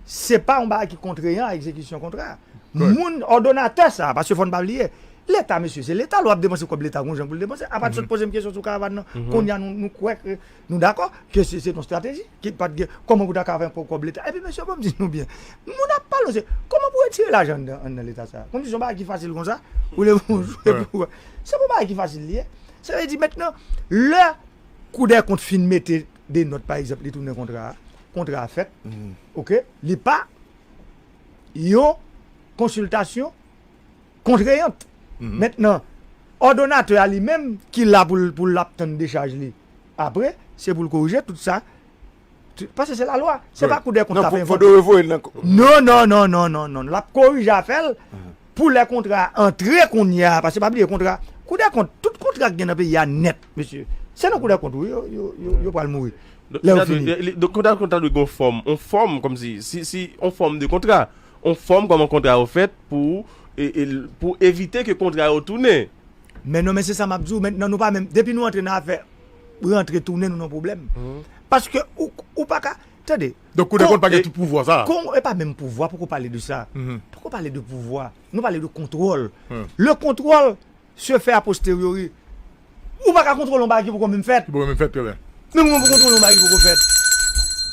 se pa yon bagay ki kontreyan a egzekisyon kontra a. Moun, òdonatè sa, paske fò n pa bliye, Leta, mesye, se Leta, lè w ap depanse kòb Leta, gon jan pou l depanse. Apa n sot poze m kesyon sou karavàn nan, kounye a nou, nou kwè ke nou dakò ke se, se yon estrateji, ki pa t gen, kòman pou ta ka fè yon kòb Leta. Epi, mesye, ban m di nou byen, moun ap pale, se, kòman pou retire lajan anndan, anndan Leta sa? Kòmsi se yon bagay ki fasil konsa, ou leve yon jou, epi ou wè. Se pa yon bagay ki fasil li ye. Sa vle di, mentnan, lè Kou dè Kont fin mete de nòt, pa egzanp, li tounen kontra a, kontra a fèt, oke, li pa yon konsiltasyon kontreyant. Mentnan, òdonatè a li menm ki la pou l, pou l ap tann dechaj li apre, se pou l korije tout sa. Paske se lalwa. Se pa Kou dè Kont k ap fè yon... Non, non, non, non, non, non. L ap korije afè l pou lè kontra a antre kounye a. Paske pa bliye kontra, Kou dè Kont, tout kontra k gen nan peyi a nèt, mesye, se nan Kou dè Kont wi yo, yo, yo, yo pral mouri. Lè yo fini. Donk, kontra, kontra dwe gen yon fòm, yon fòm, kòmsi, si, si, yon fòm de kontra. Yon fòm kòman kontra yo fèt pou, e, e, pou evite ke kontra yo tounen. Men non, men se sa m ap di w, mentnan nou pa menm, depi nou antre nan afè rantre tounen, nou nan pwoblèm. Paske ou, ou pa ka, tande. Donk, Kou dè Kont pa gen tout pouvwa sa. Kon, e pa menm pouvwa, poko pale de sa. Poko pale de pouvwa. Nou pale de kontwòl. Le contrôle se fait a posteriori. Ou pa ka kontwole yon bagay ki poko menm fèt. Ki poko menm fèt, trè byen. Men kòman pou kontwole yon bagay ki poko fèt?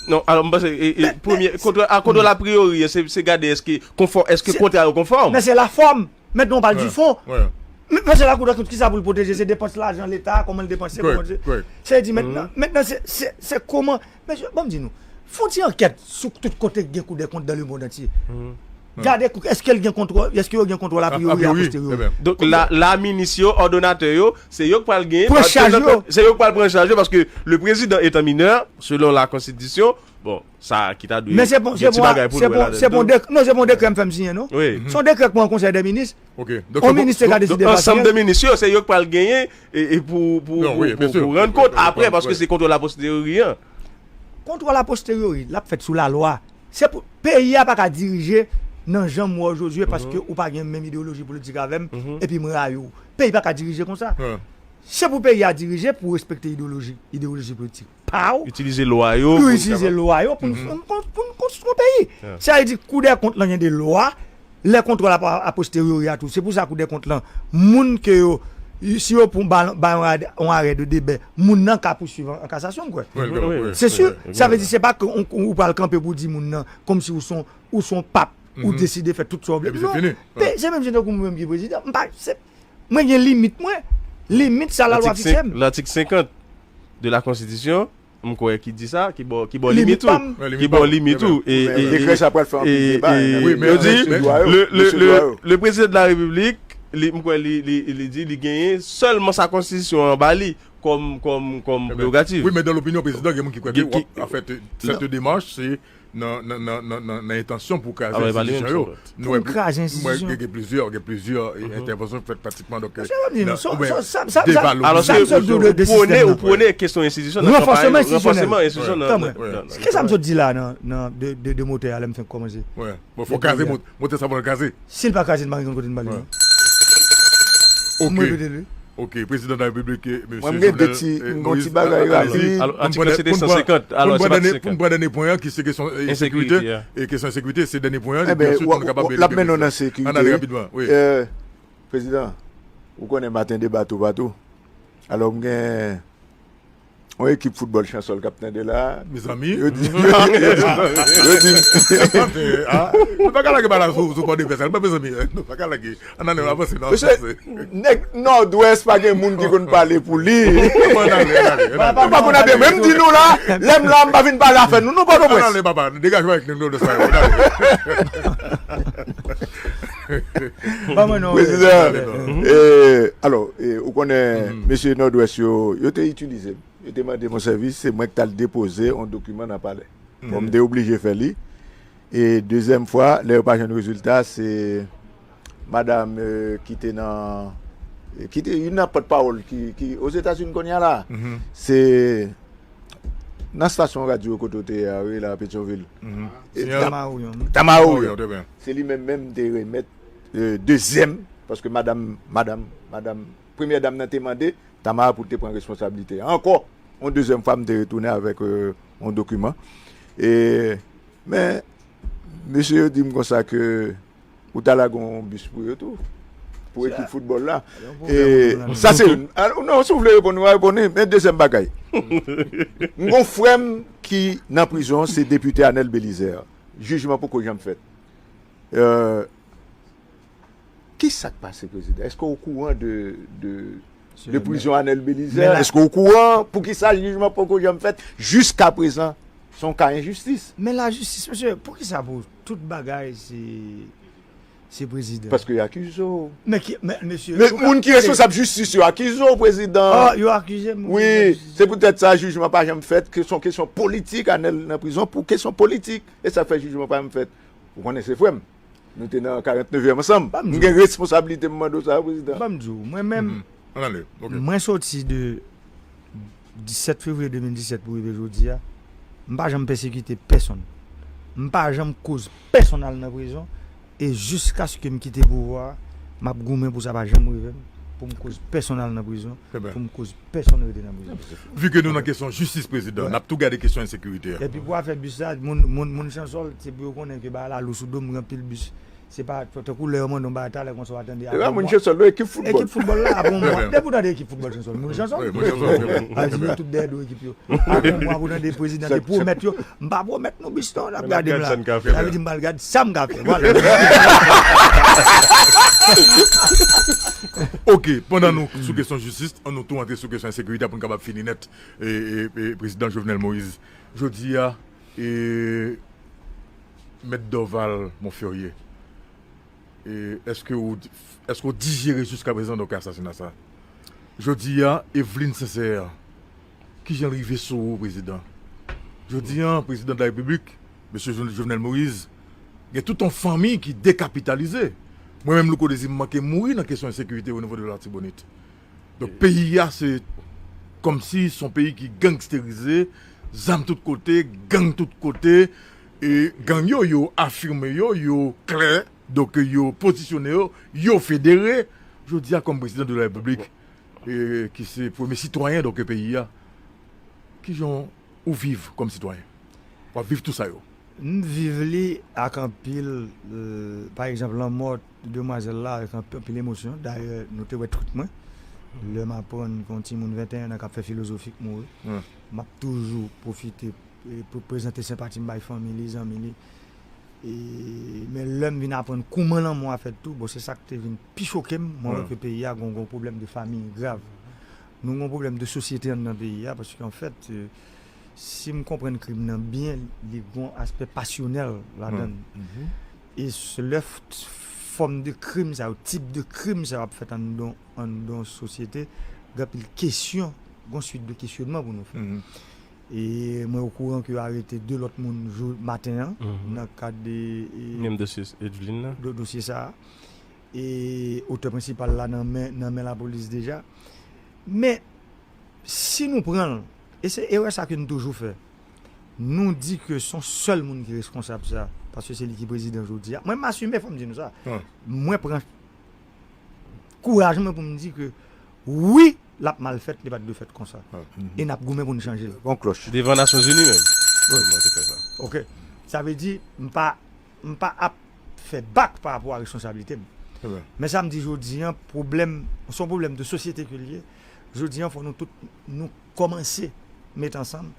Non, alò, m panse, e, e, premye, kontwòl, a, kontwòl a priori, se, se gade èske konfò, èske kontra yo konfòm. Men se la fòm. Mentnan, on parle du fond. Men, men se la Cour des comptes, kisa pou l pwoteje? Se depans lajan Leta, kòman l depanse, kòman l... Sa vle di, mentnan, mentnan, se, se, se kòman, mesye, ban m di nou, fè yon ti ankèt sou tout kote k gen Cour des comptes dans le monde entier. Gade, èske l gen kontwòl, èske yo gen kontwòl a priori, a posteriori. Donk, la, la minis yo, òdonatè yo, se yo k pral gen, pran chaj yo. Se yo k pral pran chaj yo, paske le président étant mineur, selon la konstitisyon, Bon, sa ki ta dwe gen ti bagay pou l wè ladan. Men se pou, se pou, se pou yon dek-, non, se pou yon dekrè m fè m siyen, non? Wi. Se yon dekrè k pran Konsèy dè Minis. Ok. Donk, yon minis te ka deside pa siyen. Ansanm de minis yo, se yo k pral genyen e, e pou, pou, pou, pou, pou rann kont apre, paske se kontwòl a posteriori an. Kontwòl a posteriori, l ap fèt sou lalwa. Se pou, peyi a pa ka dirije nan jan m wè w Jozye, paske ou pa gen menm ideyoloji politik avè m, epi m rayi w. Peyi pa ka dirije konsa. Se pou peyi a dirije pou respekte ideyoloji, ideyoloji politik pa w. Itilize lwa yo pou itilize lwa yo pou n, pou n, pou n konstwi yon peyi. Sa vle di, Kou dè Kont lan gen de lwa, lè kontwòl a, a posteriori a tou. Se pou sa Kou dè Kont lan, moun ke yo, si yo pou ba, ba yon arè, yon arè de debè, moun nan ka pouswiv an, an kasasyon, m kwè. Se si, sa vle di, se pa ke ou, ou pral kanpe pou di moun nan, kòmsi ou se yon, ou se yon pap, ou deside fè tout sa w vle. Non. Se menm jan tankou mwen menm ki prezidan, m pa, se, mwen gen limit mwen. Limit sa lalwa fikse m. Latik senkant de la Konstitisyon, m kwè ki di sa, ki ba w, ki ba w limit ou. Ki ba w limit ou. E, e, dekrè sa pral fè anpil deba. Wi, men yo di, le, le, le, le président de la République, li, m kwè li, li, li di, li genyen sèlman sa Konstitisyon an ba li kòm, kòm, kòm prerogativ. Wi, men dans l'opinion président, gen moun ki kwè ke w ap, an fèt, cette démarche, se nan, nan, nan, nan, nan, nan entansyon pou kraze enstitisyon yo. Nou wè, m wè gen, gen plizyè, gen plizyè, e, entèvansyon k fèt pratikman, donk, nan, oubyen devalorize. Alòske ou, ou pwone, ou pwone kesyon enstitisyon nan kanpay, ranfòseman enstitisyon nan, nan, nan, nan. Kisa m sot di la nan, nan de, de, de motè a lè m fenk kòmanse? Bon, fò kraze motè sa, fò l kraze. Si l pa kraze, l pa gen kote n pale non. Ok. M repete l, wi. Ok, prezidan de la Repiblik, mesye Jovenel Moïse. Mwen, m gen de ti, m gon ti bagay rapid. Alò, atik lan se te san senkant. Alò, se pa ti senkant. Pou n pran dènye pwen an, ki se kesyon, e, ensekirite, e kesyon ensekirite, se dènye pwen an, epi answit, nou kapab vin nan kesyon. L ap mennen w nan sekirite. Ann ale rapidman, wi. Prezidan, ou konnen maten deba toupatou. Alò, m gen yon ekip foutbòl Chansòl k ap tande la. Mezanmi. Yo di, yo di, yo di. Nou pa ka lage bagay la sou, sou Pòdepè sa. Nou pa, mezanmi, nou pa ka lage. Ann ale, ann avanse, nou avanse. Mesye, nèg Nòdwès pa gen moun ki konn pale pou li. Ann ale, ann ale, ann ale. Nou pa konn ap menm di nou la, lè m la, m pa vin pale afè nou, non, Pòtoprens. Ann ale, papa, degaje w avèk nèg Nòdwès la yo, ann ale. Prezidan, e, alò, e, ou konnen, mesye Nòdwès yo, yo te itilize m. Yo te mande m yon sèvis, se mwen ki t al depoze yon dokiman nan palè. Bon, m te oblije fè li. E dezyèm fwa, lè yo pa jwenn rezilta, se madanm, e, ki te nan, e, ki te youn nan pòtpawòl ki, ki Ozetazini kounye a la. Se nan estasyon radyo kote w te ye a, wi, la, Petyonvil. E, Tama Orion. Tama Orion. Se li menm menm m te remèt, e, dezyèm, paske madanm, madanm, madanm, premyè dam nan te mande Tama pou l te pran responsablite a. Ankò, yon dezyèm fwa, m te retounen avèk, e, yon dokiman. E, men, mesye yo di m konsa ke ou ta lage yon bis pou yo tou, pou ekip foutbòl la. E, sa se youn. Non, si w vle reponn, ou a reponn, men dezyèm bagay. M gon frè m ki nan prizon, se depite Anèl Belizaire. Jijman poko janm fèt. E, Kisa k pase, prezidan? Èske w okouran de, de, de prizon Anèl Belizaire? Èske w okouran poukisa jijman poko janm fèt? Jiskaprezan, se yon ka enjistis. Men lajistis, mesye, poukisa pou tout bagay se, se prezidan? Paske yo akize w. Men ki, men, mesye, men moun ki responsab jistis yo akize w, prezidan. Oh, yo akize m. Wi, se poutèt sa jijman pa janm fèt, ke se yon kesyon politik, Anèl nan prizon pou kesyon politik. E sa k fè jijman pa janm fèt. Ou konnen se frè m. Nou te nan karannnevyèm ansanm. M gen responsablite m mande w sa, prezidan. Ban m di w, mwen menm, mwen soti de disèt fevriye de mil disèt pou rive jodi a, m pa janm pèsekite pèsonn. M pa janm koz pèsonn al nan prizon. E jiskaske m kite pouvwa a, m ap goumen pou sa pa janm rive m, pou m koz pèsonn al nan prizon, pou m koz pèsonn rete nan prizon. Vi ke nou nan kesyon jistis, prezidan, n ap tou gade kesyon ensekirite a. Epi pou afè bis la, moun, moun, moun Chansòl, se pou yo konnen ke bagay la lou sou do m, gen anpil bis. Se pa, tankou lè yo mande yon bagay talè konsa, w a tande, epa moun Chansòl, non, ekip foutbòl. Ekip foutbòl la, apre yon mwa. Depi w tande ekip foutbòl Chansòl, moun Chansòl. Wi, moun Chansòl. A di yo tout dèyè do ekip yo. Apre yon mwa pou tande prezidan te pwomèt yo. M pa pwomèt nou bis non, n ap gade m la. Sa vle di m pral gad sa m ka fè. Vwala. Ok, pandan nou sou kesyon jistis, ann nou tou antre sou kesyon ensekirite pou n kapab fini nèt. E, e, e, prezidan Jovenel Moïse, jodi a, e, Mèt Dorval Monferrier, e, èske ou, èske ou dijere jiskaprezan donk asasina sa? Jodi a, Evelyne Sincère, kijan l rive sou ou, prezidan? Jodi a, prezidan de la repiblik, mesye Jovenel Moïse, gen tout yon fanmi ki dekapitalize. Mwen menm, Louko Dezi, m manke mouri nan kesyon ensekirite o nivo de Latibonit. Donk, peyi a, se kòmsi se yon peyi ki gangsterize, zam tout kote, gang tout kote, e gang yo, yo afime yo, yo klè, donk, yo pozisyone yo, yo federe. Jodi a, kòm prezidan de la repiblik, e ki se premye sitwayen, donk, peyi a, kijan ou viv kòm sitwayen? W ap viv tou sa yo? M viv li ak anpil, euh, pa egzanp, lanmò demwazèl la avèk anp-, anpil emosyon. Dayè, nou te wè tweet mwen. Lè m aprann ke yon timoun venteyen an k ap fè filozofik mouri, m ap toujou pwofite, eh, pou prezante senpati m bay fanmi li, zanmi li. E, men lè m vin aprann kouman lanmò a fèt tou, bon, se sa k te vin pi choke m. Mwen wè ke peyi a gon, gon pwoblèm de famiy grav. Nou gon pwoblèm de sosyete anndan peyi a, paske anfèt, eh, si m konprann krim nan byen, li gon aspè pasyonèl ladan l. E s-, lè f-, fòm de krim sa yo, tip de krim sa yo ap fèt anndan, anndan sosyete, gen anpil kesyon, gon swit de kesyonman pou nou fè. E mwen okouran ke yo arete de lòt moun jou maten an, nan kad de, e, menm dosye Edwin nan. Do-, dosye sa a. E otè prensipal la nan men, nan men lapolis deja. Men, si nou pran l, e se erè sa ke nou toujou fè, nou di ke se yon sèl moun ki reskonsab sa, paske se li ki prezidan jodi a. Mwen, m asime, fò m di nou sa. Mwen pran kouraj mwen pou m di ke wi, l ap mal fèt, li pa t dwe fèt konsa. E n ap goumen pou n chanje l. Gon klòch. Devan Nasyonzini menm. Wi. Kòman te fè sa? Ok. Sa vle di, m pa, m pa ap fè bak pa rapò a responsablite m. Men sa m di jodi a, pwoblèm, se yon pwoblèm de sosyete ke l ye. Jodi a, fò nou tout, nou kòmanse met ansanm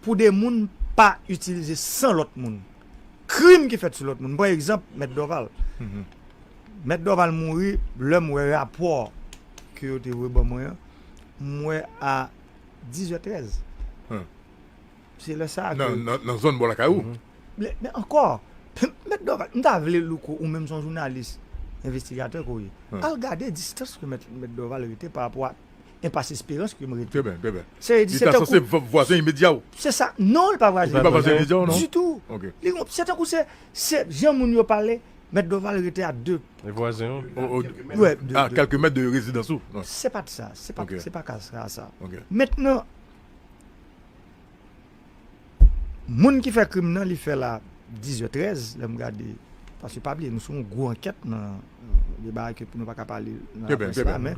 pou de moun pa itilize san lòt moun. Krim ki fèt sou lòt moun. Pran egzanp, Mèt Dorval. Mèt Dorval mouri, lè m wè rapò ke yo te voye ban mwen an, m wè a dizè trèz. Se lè sa a ke nan, nan, nan zòn bò lakay ou. Men, men ankò, Mèt Dorval, m ta vle, Louko, ou menm se yon jounalis, envestigatè ke w ye. Al gade distans ke Mèt, Mèt Dorval rete pa rapò a Enpas Esperans ke m rete. Trè byen, trè byen. Sa vle di, li ta sanse vwa-, vwazen imedya w. Se sa. Non, li pa vwazen imedya w, non? Ditou. Ok. Li, se tankou se, se jan moun yo pale, Mèt Dorval rete a de. E vwazen w? Wè, de, a kèlke mèt de rezidans ou? Non. Se pa t sa. Se pa, se pa ka sa, sa. Ok. Mentnan, moun ki fè krim nan, li fè l a dizè trèz, lè m gade, paske pa bliye, nou sou yon gwo ankèt nan, euh, de bagay ke nou pa ka pale nan laprès la, men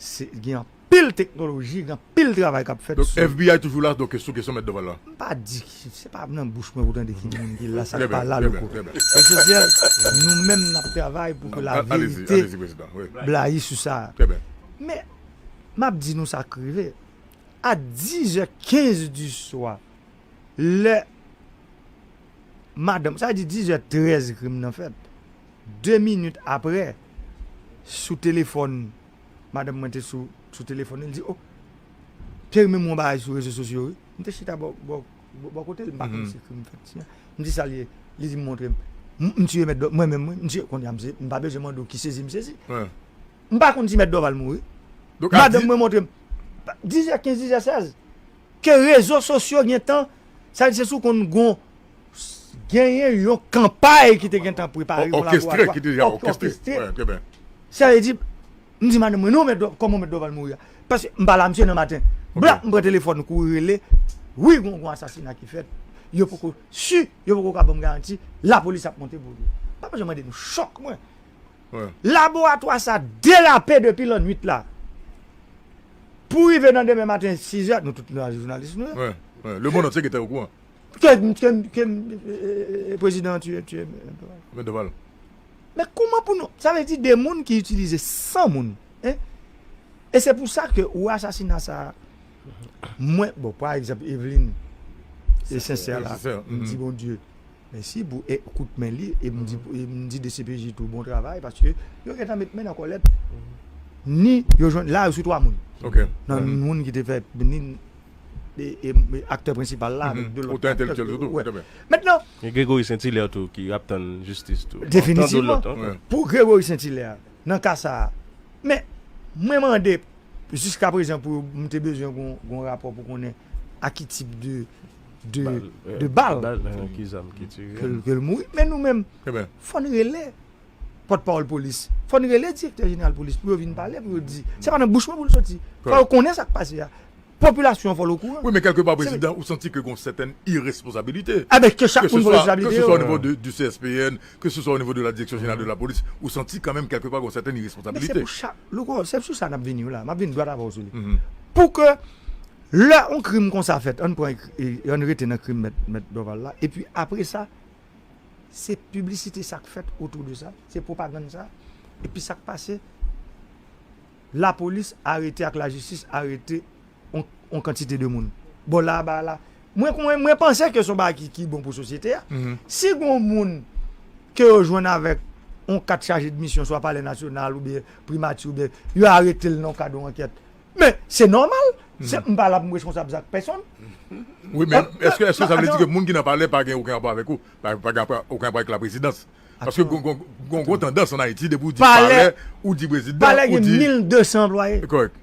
se, gen anpil teknoloji, gen anpil travay k ap fèt sou. Donk, FBI toujou la, donk, sou kesyon Mèt Dorval la? M pa di ki, se pa nan bouch mwen pou tande ki moun ki la, sa k pa la, Louko. Esansyèl, nou menm n ap travay pou ke laverite blayi sou sa. Men, m ap di nou sa k rive. A dizè kenz di swa, lè madanm, sa vle di dizè trèz krim nan fèt. De minit aprè, sou telefòn, madanm mwen te sou, sou telefòn li, li di, "O, te renmen m yon bagay sou rezo sosyo, wi." M te chita bò, bò, bò, bò kote l, m pa konn si krim fèt. M di, "Sa l ye?" Li di, "M montre m." M, m tiye Mèt Dò-, mwen menm, wi, m tiye, kounye a, m se, m pa bezwen mande w ki sezi m sezi. M pa konn si Mèt Dòval mouri. Madanm mwen montre m. Dizè kenz, dizè sèz. Ke rezo sosyo gentan, sa vle di se sou konn gon, genyen yon kanpay ki te gentan prepare, yon laboratwa ki te deja òkestre. Sa vle di, m di madanm mwen, "Non, Mèt Dò-, kòman Mèt Dòval mouri a?" Paske m pale a misye nan maten. Blap, m pran telefòn, kouri rele. Wi, gon, gon asasina ki fèt. Yo poko si, yo poko ka ban m garanti, lapolis ap monte pou li. Pa bezwen mande nou chòk mwen. Laboratwa sa derape depi lannwit la. Pou rive nan demen maten, sizè, nou tout nou jounalis nou ye. Lemonn antye gentan okouran. Ke, ke, ke, eh, eh, prezidan an tiye, tiye, eh, Mèt Dòval. Men kouman pou nou, sa vle di de moun ki itilize san moun, en? E se pou sa ke ou asasina sa, mwen, bon, pa egzanp, Eveline, e sensè la, m di Bondye mèsi pou, e, kout men li, e m di, e m di D C P J tou bon travay, paske yo gentan met men nan kòlèt, ni yo jwenn, la yo sou twa moun. Nan moun ki te fè, ni e, e, e aktè prensipal la, avèk de lòt aktè. Mentnan, gen Gregory Saint-Hilaire tou ki ap tann jistis tou. Definitivman. Pou Gregory Saint-Hilaire, nan ka sa a. Men, mwen mande, jiska prezan, pou m te bezwen gon, gon rapò pou konnen a ki tip de de, de bal ke, ke l mouri. Men nou menm, fò n rele pòtpawòl polis. Fò n rele direktè jeneral polis pou yo vin pale, pou yo di. Se pa nan bouch mwen pou l soti. Fò yo konnen sa k pase a. Popilasyon an fò l okouran. Wi, men kèlkepa, prezidan, ou santi ke gen yon sètèn iresponsabilite. Ke se swa, ke se swa o nivo de, du C S P N, ke se swa o nivo de la direction générale de la police, ou santi kanmenm kèlkepa gen yon sètèn iresponsabilite. Men se pou chak, Louko, se sou sa n ap vini la. M ap vin dwat avè w sou li. Pou ke lè yon krim konsa fèt, ann pran, ann rete nan krim mèt, mèt Dorval la, epi apre sa, se piblisite sa k fèt otou de sa, se pwopagann sa, epi sa k pase, lapolis arete ak lajistis arete yon, yon kantite de moun. Bon, la, ba, la, mwen, mwen, mwen panse ke se yon bagay ki, ki bon pou sosyete a. Si gen yon moun ke yo jwenn avèk yon kat chaje de misyon, swa Palè Nasyonal oubyen Primati, oubyen yo arete l nan kad yon ankèt, men se nòmal. Se, m pa la pou m responsab zak pèsonn. Wi, men èske, èske sa vle di ke moun ki nan palè pa gen okenn rapò avèk ou? Pa, pa gen okenn rapò avèk laprezidans? Paske gon, gon, gon gwo tandans ann Ayiti, depi w di palè, ou di prezidan, palè gen mil de san anplwaye. Kòrèk.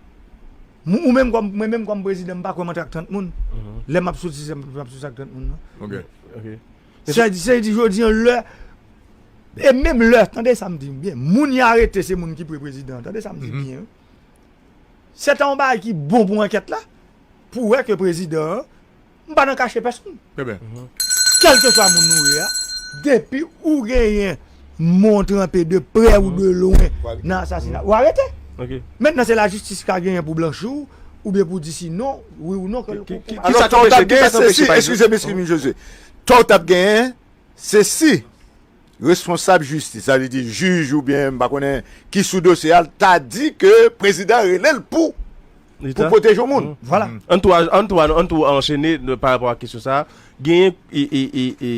Ou menm kòm, mwen menm kòm prezidan, m pa kwè m antre ak trant moun. Lè m ap soti, se m ap soti ak trant moun, non. Sa di, sa di, jodi an, lè, e menm lè, tande sa m di byen, moun y arete, se moun ki pre prezidan, tande sa m di byen, wi. Se ta yon bagay ki bon pou ankèt la, pou wè ke prezidan an, m pa nan kache pèsonn. Kèlkeswa moun ou ye a, depi ou genyen men w tranpe de prè ou de lwen nan asasina, ou arete. Mentnan, se lajistis ka genyen pou blanchi w, oubyen pou di si non, wi ou non. Alò, tò w t ap genyen, se si, eskize m, eskize m, Jozye. Tò w t ap genyen, se si responsab jistis, sa vle di jij oubyen m pa konnen ki sou dosye a, ta di ke prezidan rele l pou, pou pwoteje yon moun. Vwala. Ann tou, ann tou, ann tou anchene pa rapò ak kesyon sa a. Genyen e, e, e, e,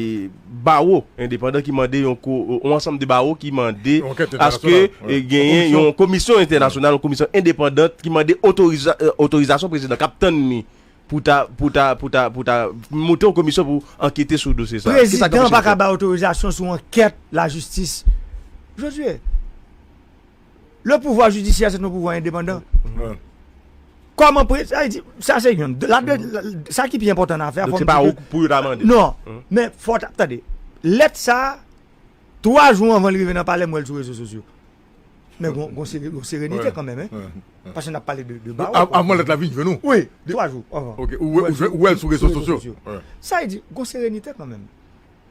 bawo endepandan ki mande yon, yon ansanm de bawo ki mande aske genyen yon komisyon entènasyonal, yon komisyon endepandan ki mande otoriza, otorizasyon prezidan k ap tann li pou ta, pou ta, pou ta, pou ta monte yon komisyon pou ankete sou dosye sa. Prezidan pa ka bay otorizasyon sou ankèt lajistis. Jozye, le pouvoir judiciaire, c'est un pouvoir indépendant. Kòman pre-, sa vle di, sa se youn. Sa ki pi enpòtan nan afè a, fò m di ke pou yo ta mande. Non, men fò w ta, tande, lèt sa a, twa jou anvan l rive nan palè, m wè l sou rezo sosyo. Men gon, gon sere-, gon serenite kanmenm, en. Paske n ap pale de, de bawo. Avan lèt la vin jwenn ou? Wi, twa jou anvan. Ok, ou wè l sou rezo sosyo. Sa vle di, gon serenite kanmenm.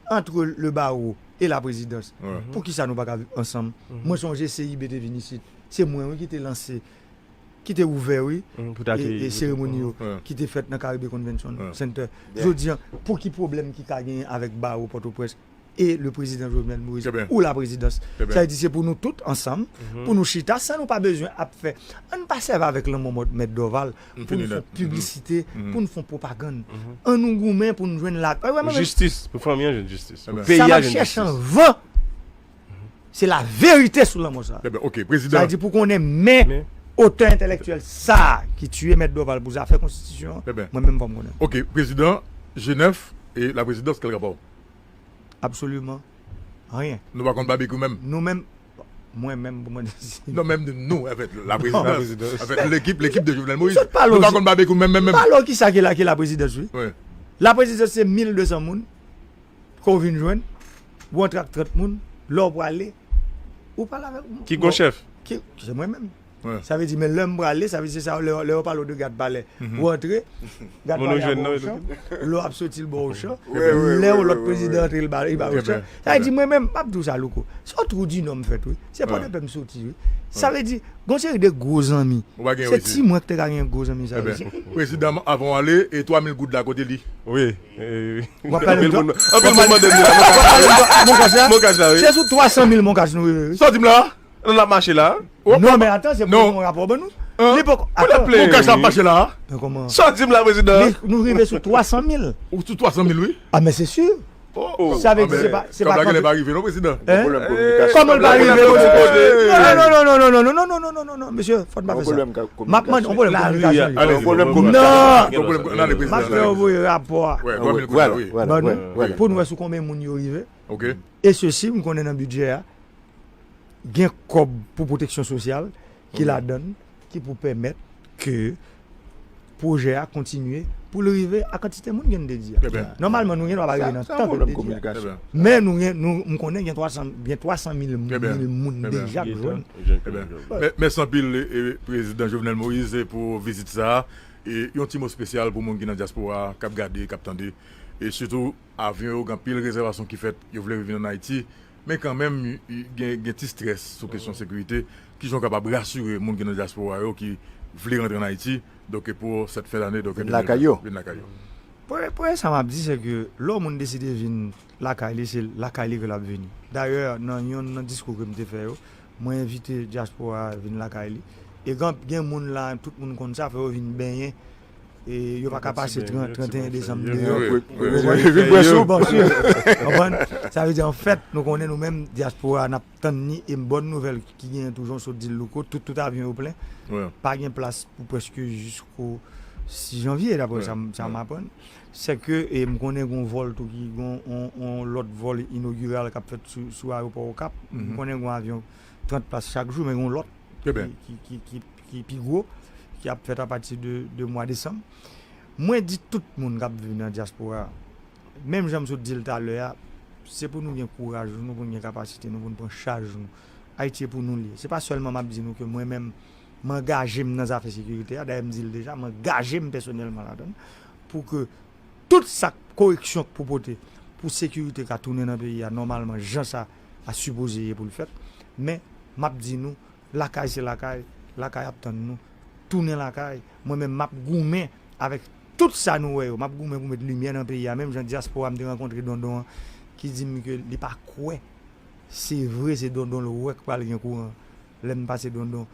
Entre le barreau et la présidence. Poukisa nou pa ka viv ansanm? Mwen sonje C I B te vin isit. Se mwen, wi, ki te lanse, ki te ouvè, wi, e, e seremoni yo ki te fèt nan Caribbean Convention Center. Jodi an, pou ki pwoblèm ki ka genyen avèk bawo Pòtoprens e le prezidan Jovenel Moïse ou la prezidans? Sa vle di se pou nou tout ansanm, pou nou chita, san nou pa bezwen ap fè. Ann pa sèvi avèk lanmò mèt Dorval pou nou fè piblisite, pou nou fè pwopagann. Ann nou goumen pou nou jwenn la. Jistis, pou fanmi an jwenn jistis. Pou peyi a jwenn jistis. Sa n ap chèche anvan, se laverite sou lanmò sa. Sa vle di pou konnen men otè entèlektyèl sa ki tiye mèt Dorval pou zafè konstitisyon an, mwen menm fò m konnen. Ok, prezidan, G nèf e la prezidans, kèl rapò? Absoliman anyen. Nou pa konn babekyou menm? Nou menm, mwen menm pou mwen di. Non, menm nou, anfèt, la prezidans, anfèt, lekip, lekip de Jovenel Moïse. Nou pa konn babekyou menm, menm, menm. M pale w kisa ki la, ki la prezidans, wi. La prezidans se mil de san moun ke w vin jwenn, ou antre ak trant moun, lè w prale, ou pale avèk. Ki gon chèf? Ki, se mwen menm. Sa vle di, men lè m prale, sa vle di se sa, lè, lè yo pale w de gad palè, ou antre, gad palè a ba w chan, lè w ap soti l ba w chan, lè yon lòt prezidan antre l ba, li ba w chan. Sa vle di, mwen menm, m ap di w sa, Louko, se yon trou di nò m fèt, wi. Se Pòdepè m soti, wi. Sa vle di, gon seri de gwo zanmi. Se ti mwen ki te ka gen gwo zanmi sa yo. Prezidan, avan w ale, e twa mil goud la, kote li? Wi. W ap pale m dwa? Anpil moun mande m li la. Mon kach la, wi. Se sou twa san mil mon kach nou rive, wi. Sa w di m la? Nan l ap mache la? Non, men atan, se pou yon rapò ban nou. Li poko, atan. Mon kach la ap mache la? Men kòman? Sa w di m la, prezidan? Nou rive sou twa san mil. Ou sou twa san mil, wi. A, men se si. Sa vle di se pa, se pa kanpe. Kòb la genlè pa rive non, prezidan. Kòman l pa rive? Non, non, non, mesye, fò n pa fè sa. M ap mande yon pwoblèm kominikasyon. Non. M ap fè yo voye rapò a ban nou, pou nou wè sou konbyen moun yo rive. E sesi, m konnen nan bidjè a, gen kòb pou pwoteksyon sosyal ki ladan l, ki pou pèmèt ke pwojè a kontinye pou l rive a kantite moun ke n te di a. Trè byen. Nòmalman, nou gen dwa pa rive nan tan ke n te di a. Trè byen. Men nou gen, nou, m konnen gen twa san, gen twa san mil, mil moun deja k jwenn. Trè byen. Mè-, mèsi anpil, e, Prezidan Jovenel Moïse, e, pou vizit sa a. E yon ti mo espesyal pou moun ki nan dyaspora a, k ap gade, k ap tande. E sitou, avyon yo, gen anpil rezèvasyon ki fèt, yo vle vin ann Ayiti. Men kanmenm, y-, y-, gen, gen ti strès sou kesyon sekirite. Kijan w kapab rasire moun ki nan dyaspora yo ki vle rantre ann Ayiti, donk, pou sèt fen dane, donk, vin lakay yo. Vin lakay yo. Premye, premye sa m ap di, se ke lè yon moun deside vin lakay li, se lakay li ke l ap vini. Dayè, nan yonn nan diskou ke m te fè yo, mwen envite dyaspora a vin lakay li. E gen, gen moun la, tout moun konn sa, fò yo vin benyen. E yo pa ka pase trant, trant et un desanm deyò. Wi, wi, wi, wi, wi, wi. Bon, si, konprann? Sa vle di, anfèt, nou konnen nou menm, dyaspora, n ap tann ni, e bòn nouvèl ki genyen toujou, sot di l louko, tout, tout avyon yo plen. Wi. Pa gen plas pou prèske jisko sis janvye, daprè sa m, sa m aprann. Se ke, e m konnen gon vòl tou ki, gon, on, on lòt vòl inogiral k ap fèt sou, sou ayewopò Okap. M konnen gon avyon trant plas chak jou, men gon lòt ki, ki, ki, ki, ki pi gwo, ki ap fèt apati de, de mwa desanm. Mwen di tout moun k ap viv nan dyaspora a, menm jan m sot di l talè a, se pou nou gen kouraj nou, pou n gen kapasite nou, pou n pran chaj nou. Ayiti e pou nou l ye. Se pa sèlman m ap di nou ke mwen menm, m angaje m nan zafè sekirite a, dayè m di l deja, m angaje m pèsonèlman ladan l, pou ke tout sa k koreksyon k pou pote, pou sekirite ka tounen nan peyi a nòmalman, jan sa a sipoze ye pou l fèt. Men, m ap di nou, lakay se lakay, lakay ap tann nou. Tounen lakay. Mwen menm, m ap goumen avèk tout sa nou wè yo. M ap goumen pou met limyè nan peyi a. Menm jan dyaspora m te rankontre Dondon an, ki di m ke li pa kwè se vre, se Dondon l wè k pral gen kouran. Lè m pase Dondon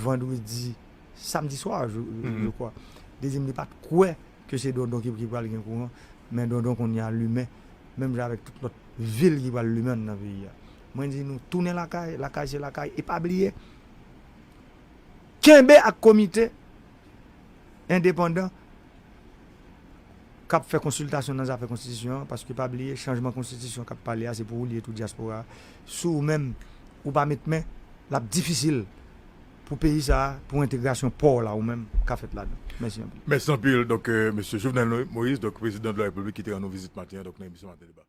vandredi, samdi swa, je, je crois. Li di m li pa t kwè ke se Dondon ki, ki pral gen kouran, men Dondon kounye a limen, menm jan avèk tout lòt vil ki pral limen nan peyi a. Mwen di nou, tounen lakay, lakay se lakay, e pa bliye, kenbe ak komite endepandan k ap fè konsiltasyon nan zafè konstitisyon an, paske pa bliye, chanjman konstitisyon k ap pale a, se pou ou li ye tou dyaspora a. Si ou menm, ou pa met men, l ap difisil pou peyi sa a, pou entegrasyon pa w la ou menm, ka fèt ladan. Mèsi anpil. Mèsi anpil. Donk, euh, mesye Jovenel Moïse, donk, prezidan de la Repiblik ki te rann nou vizit maten an, donk, nan emisyon Maten Deba.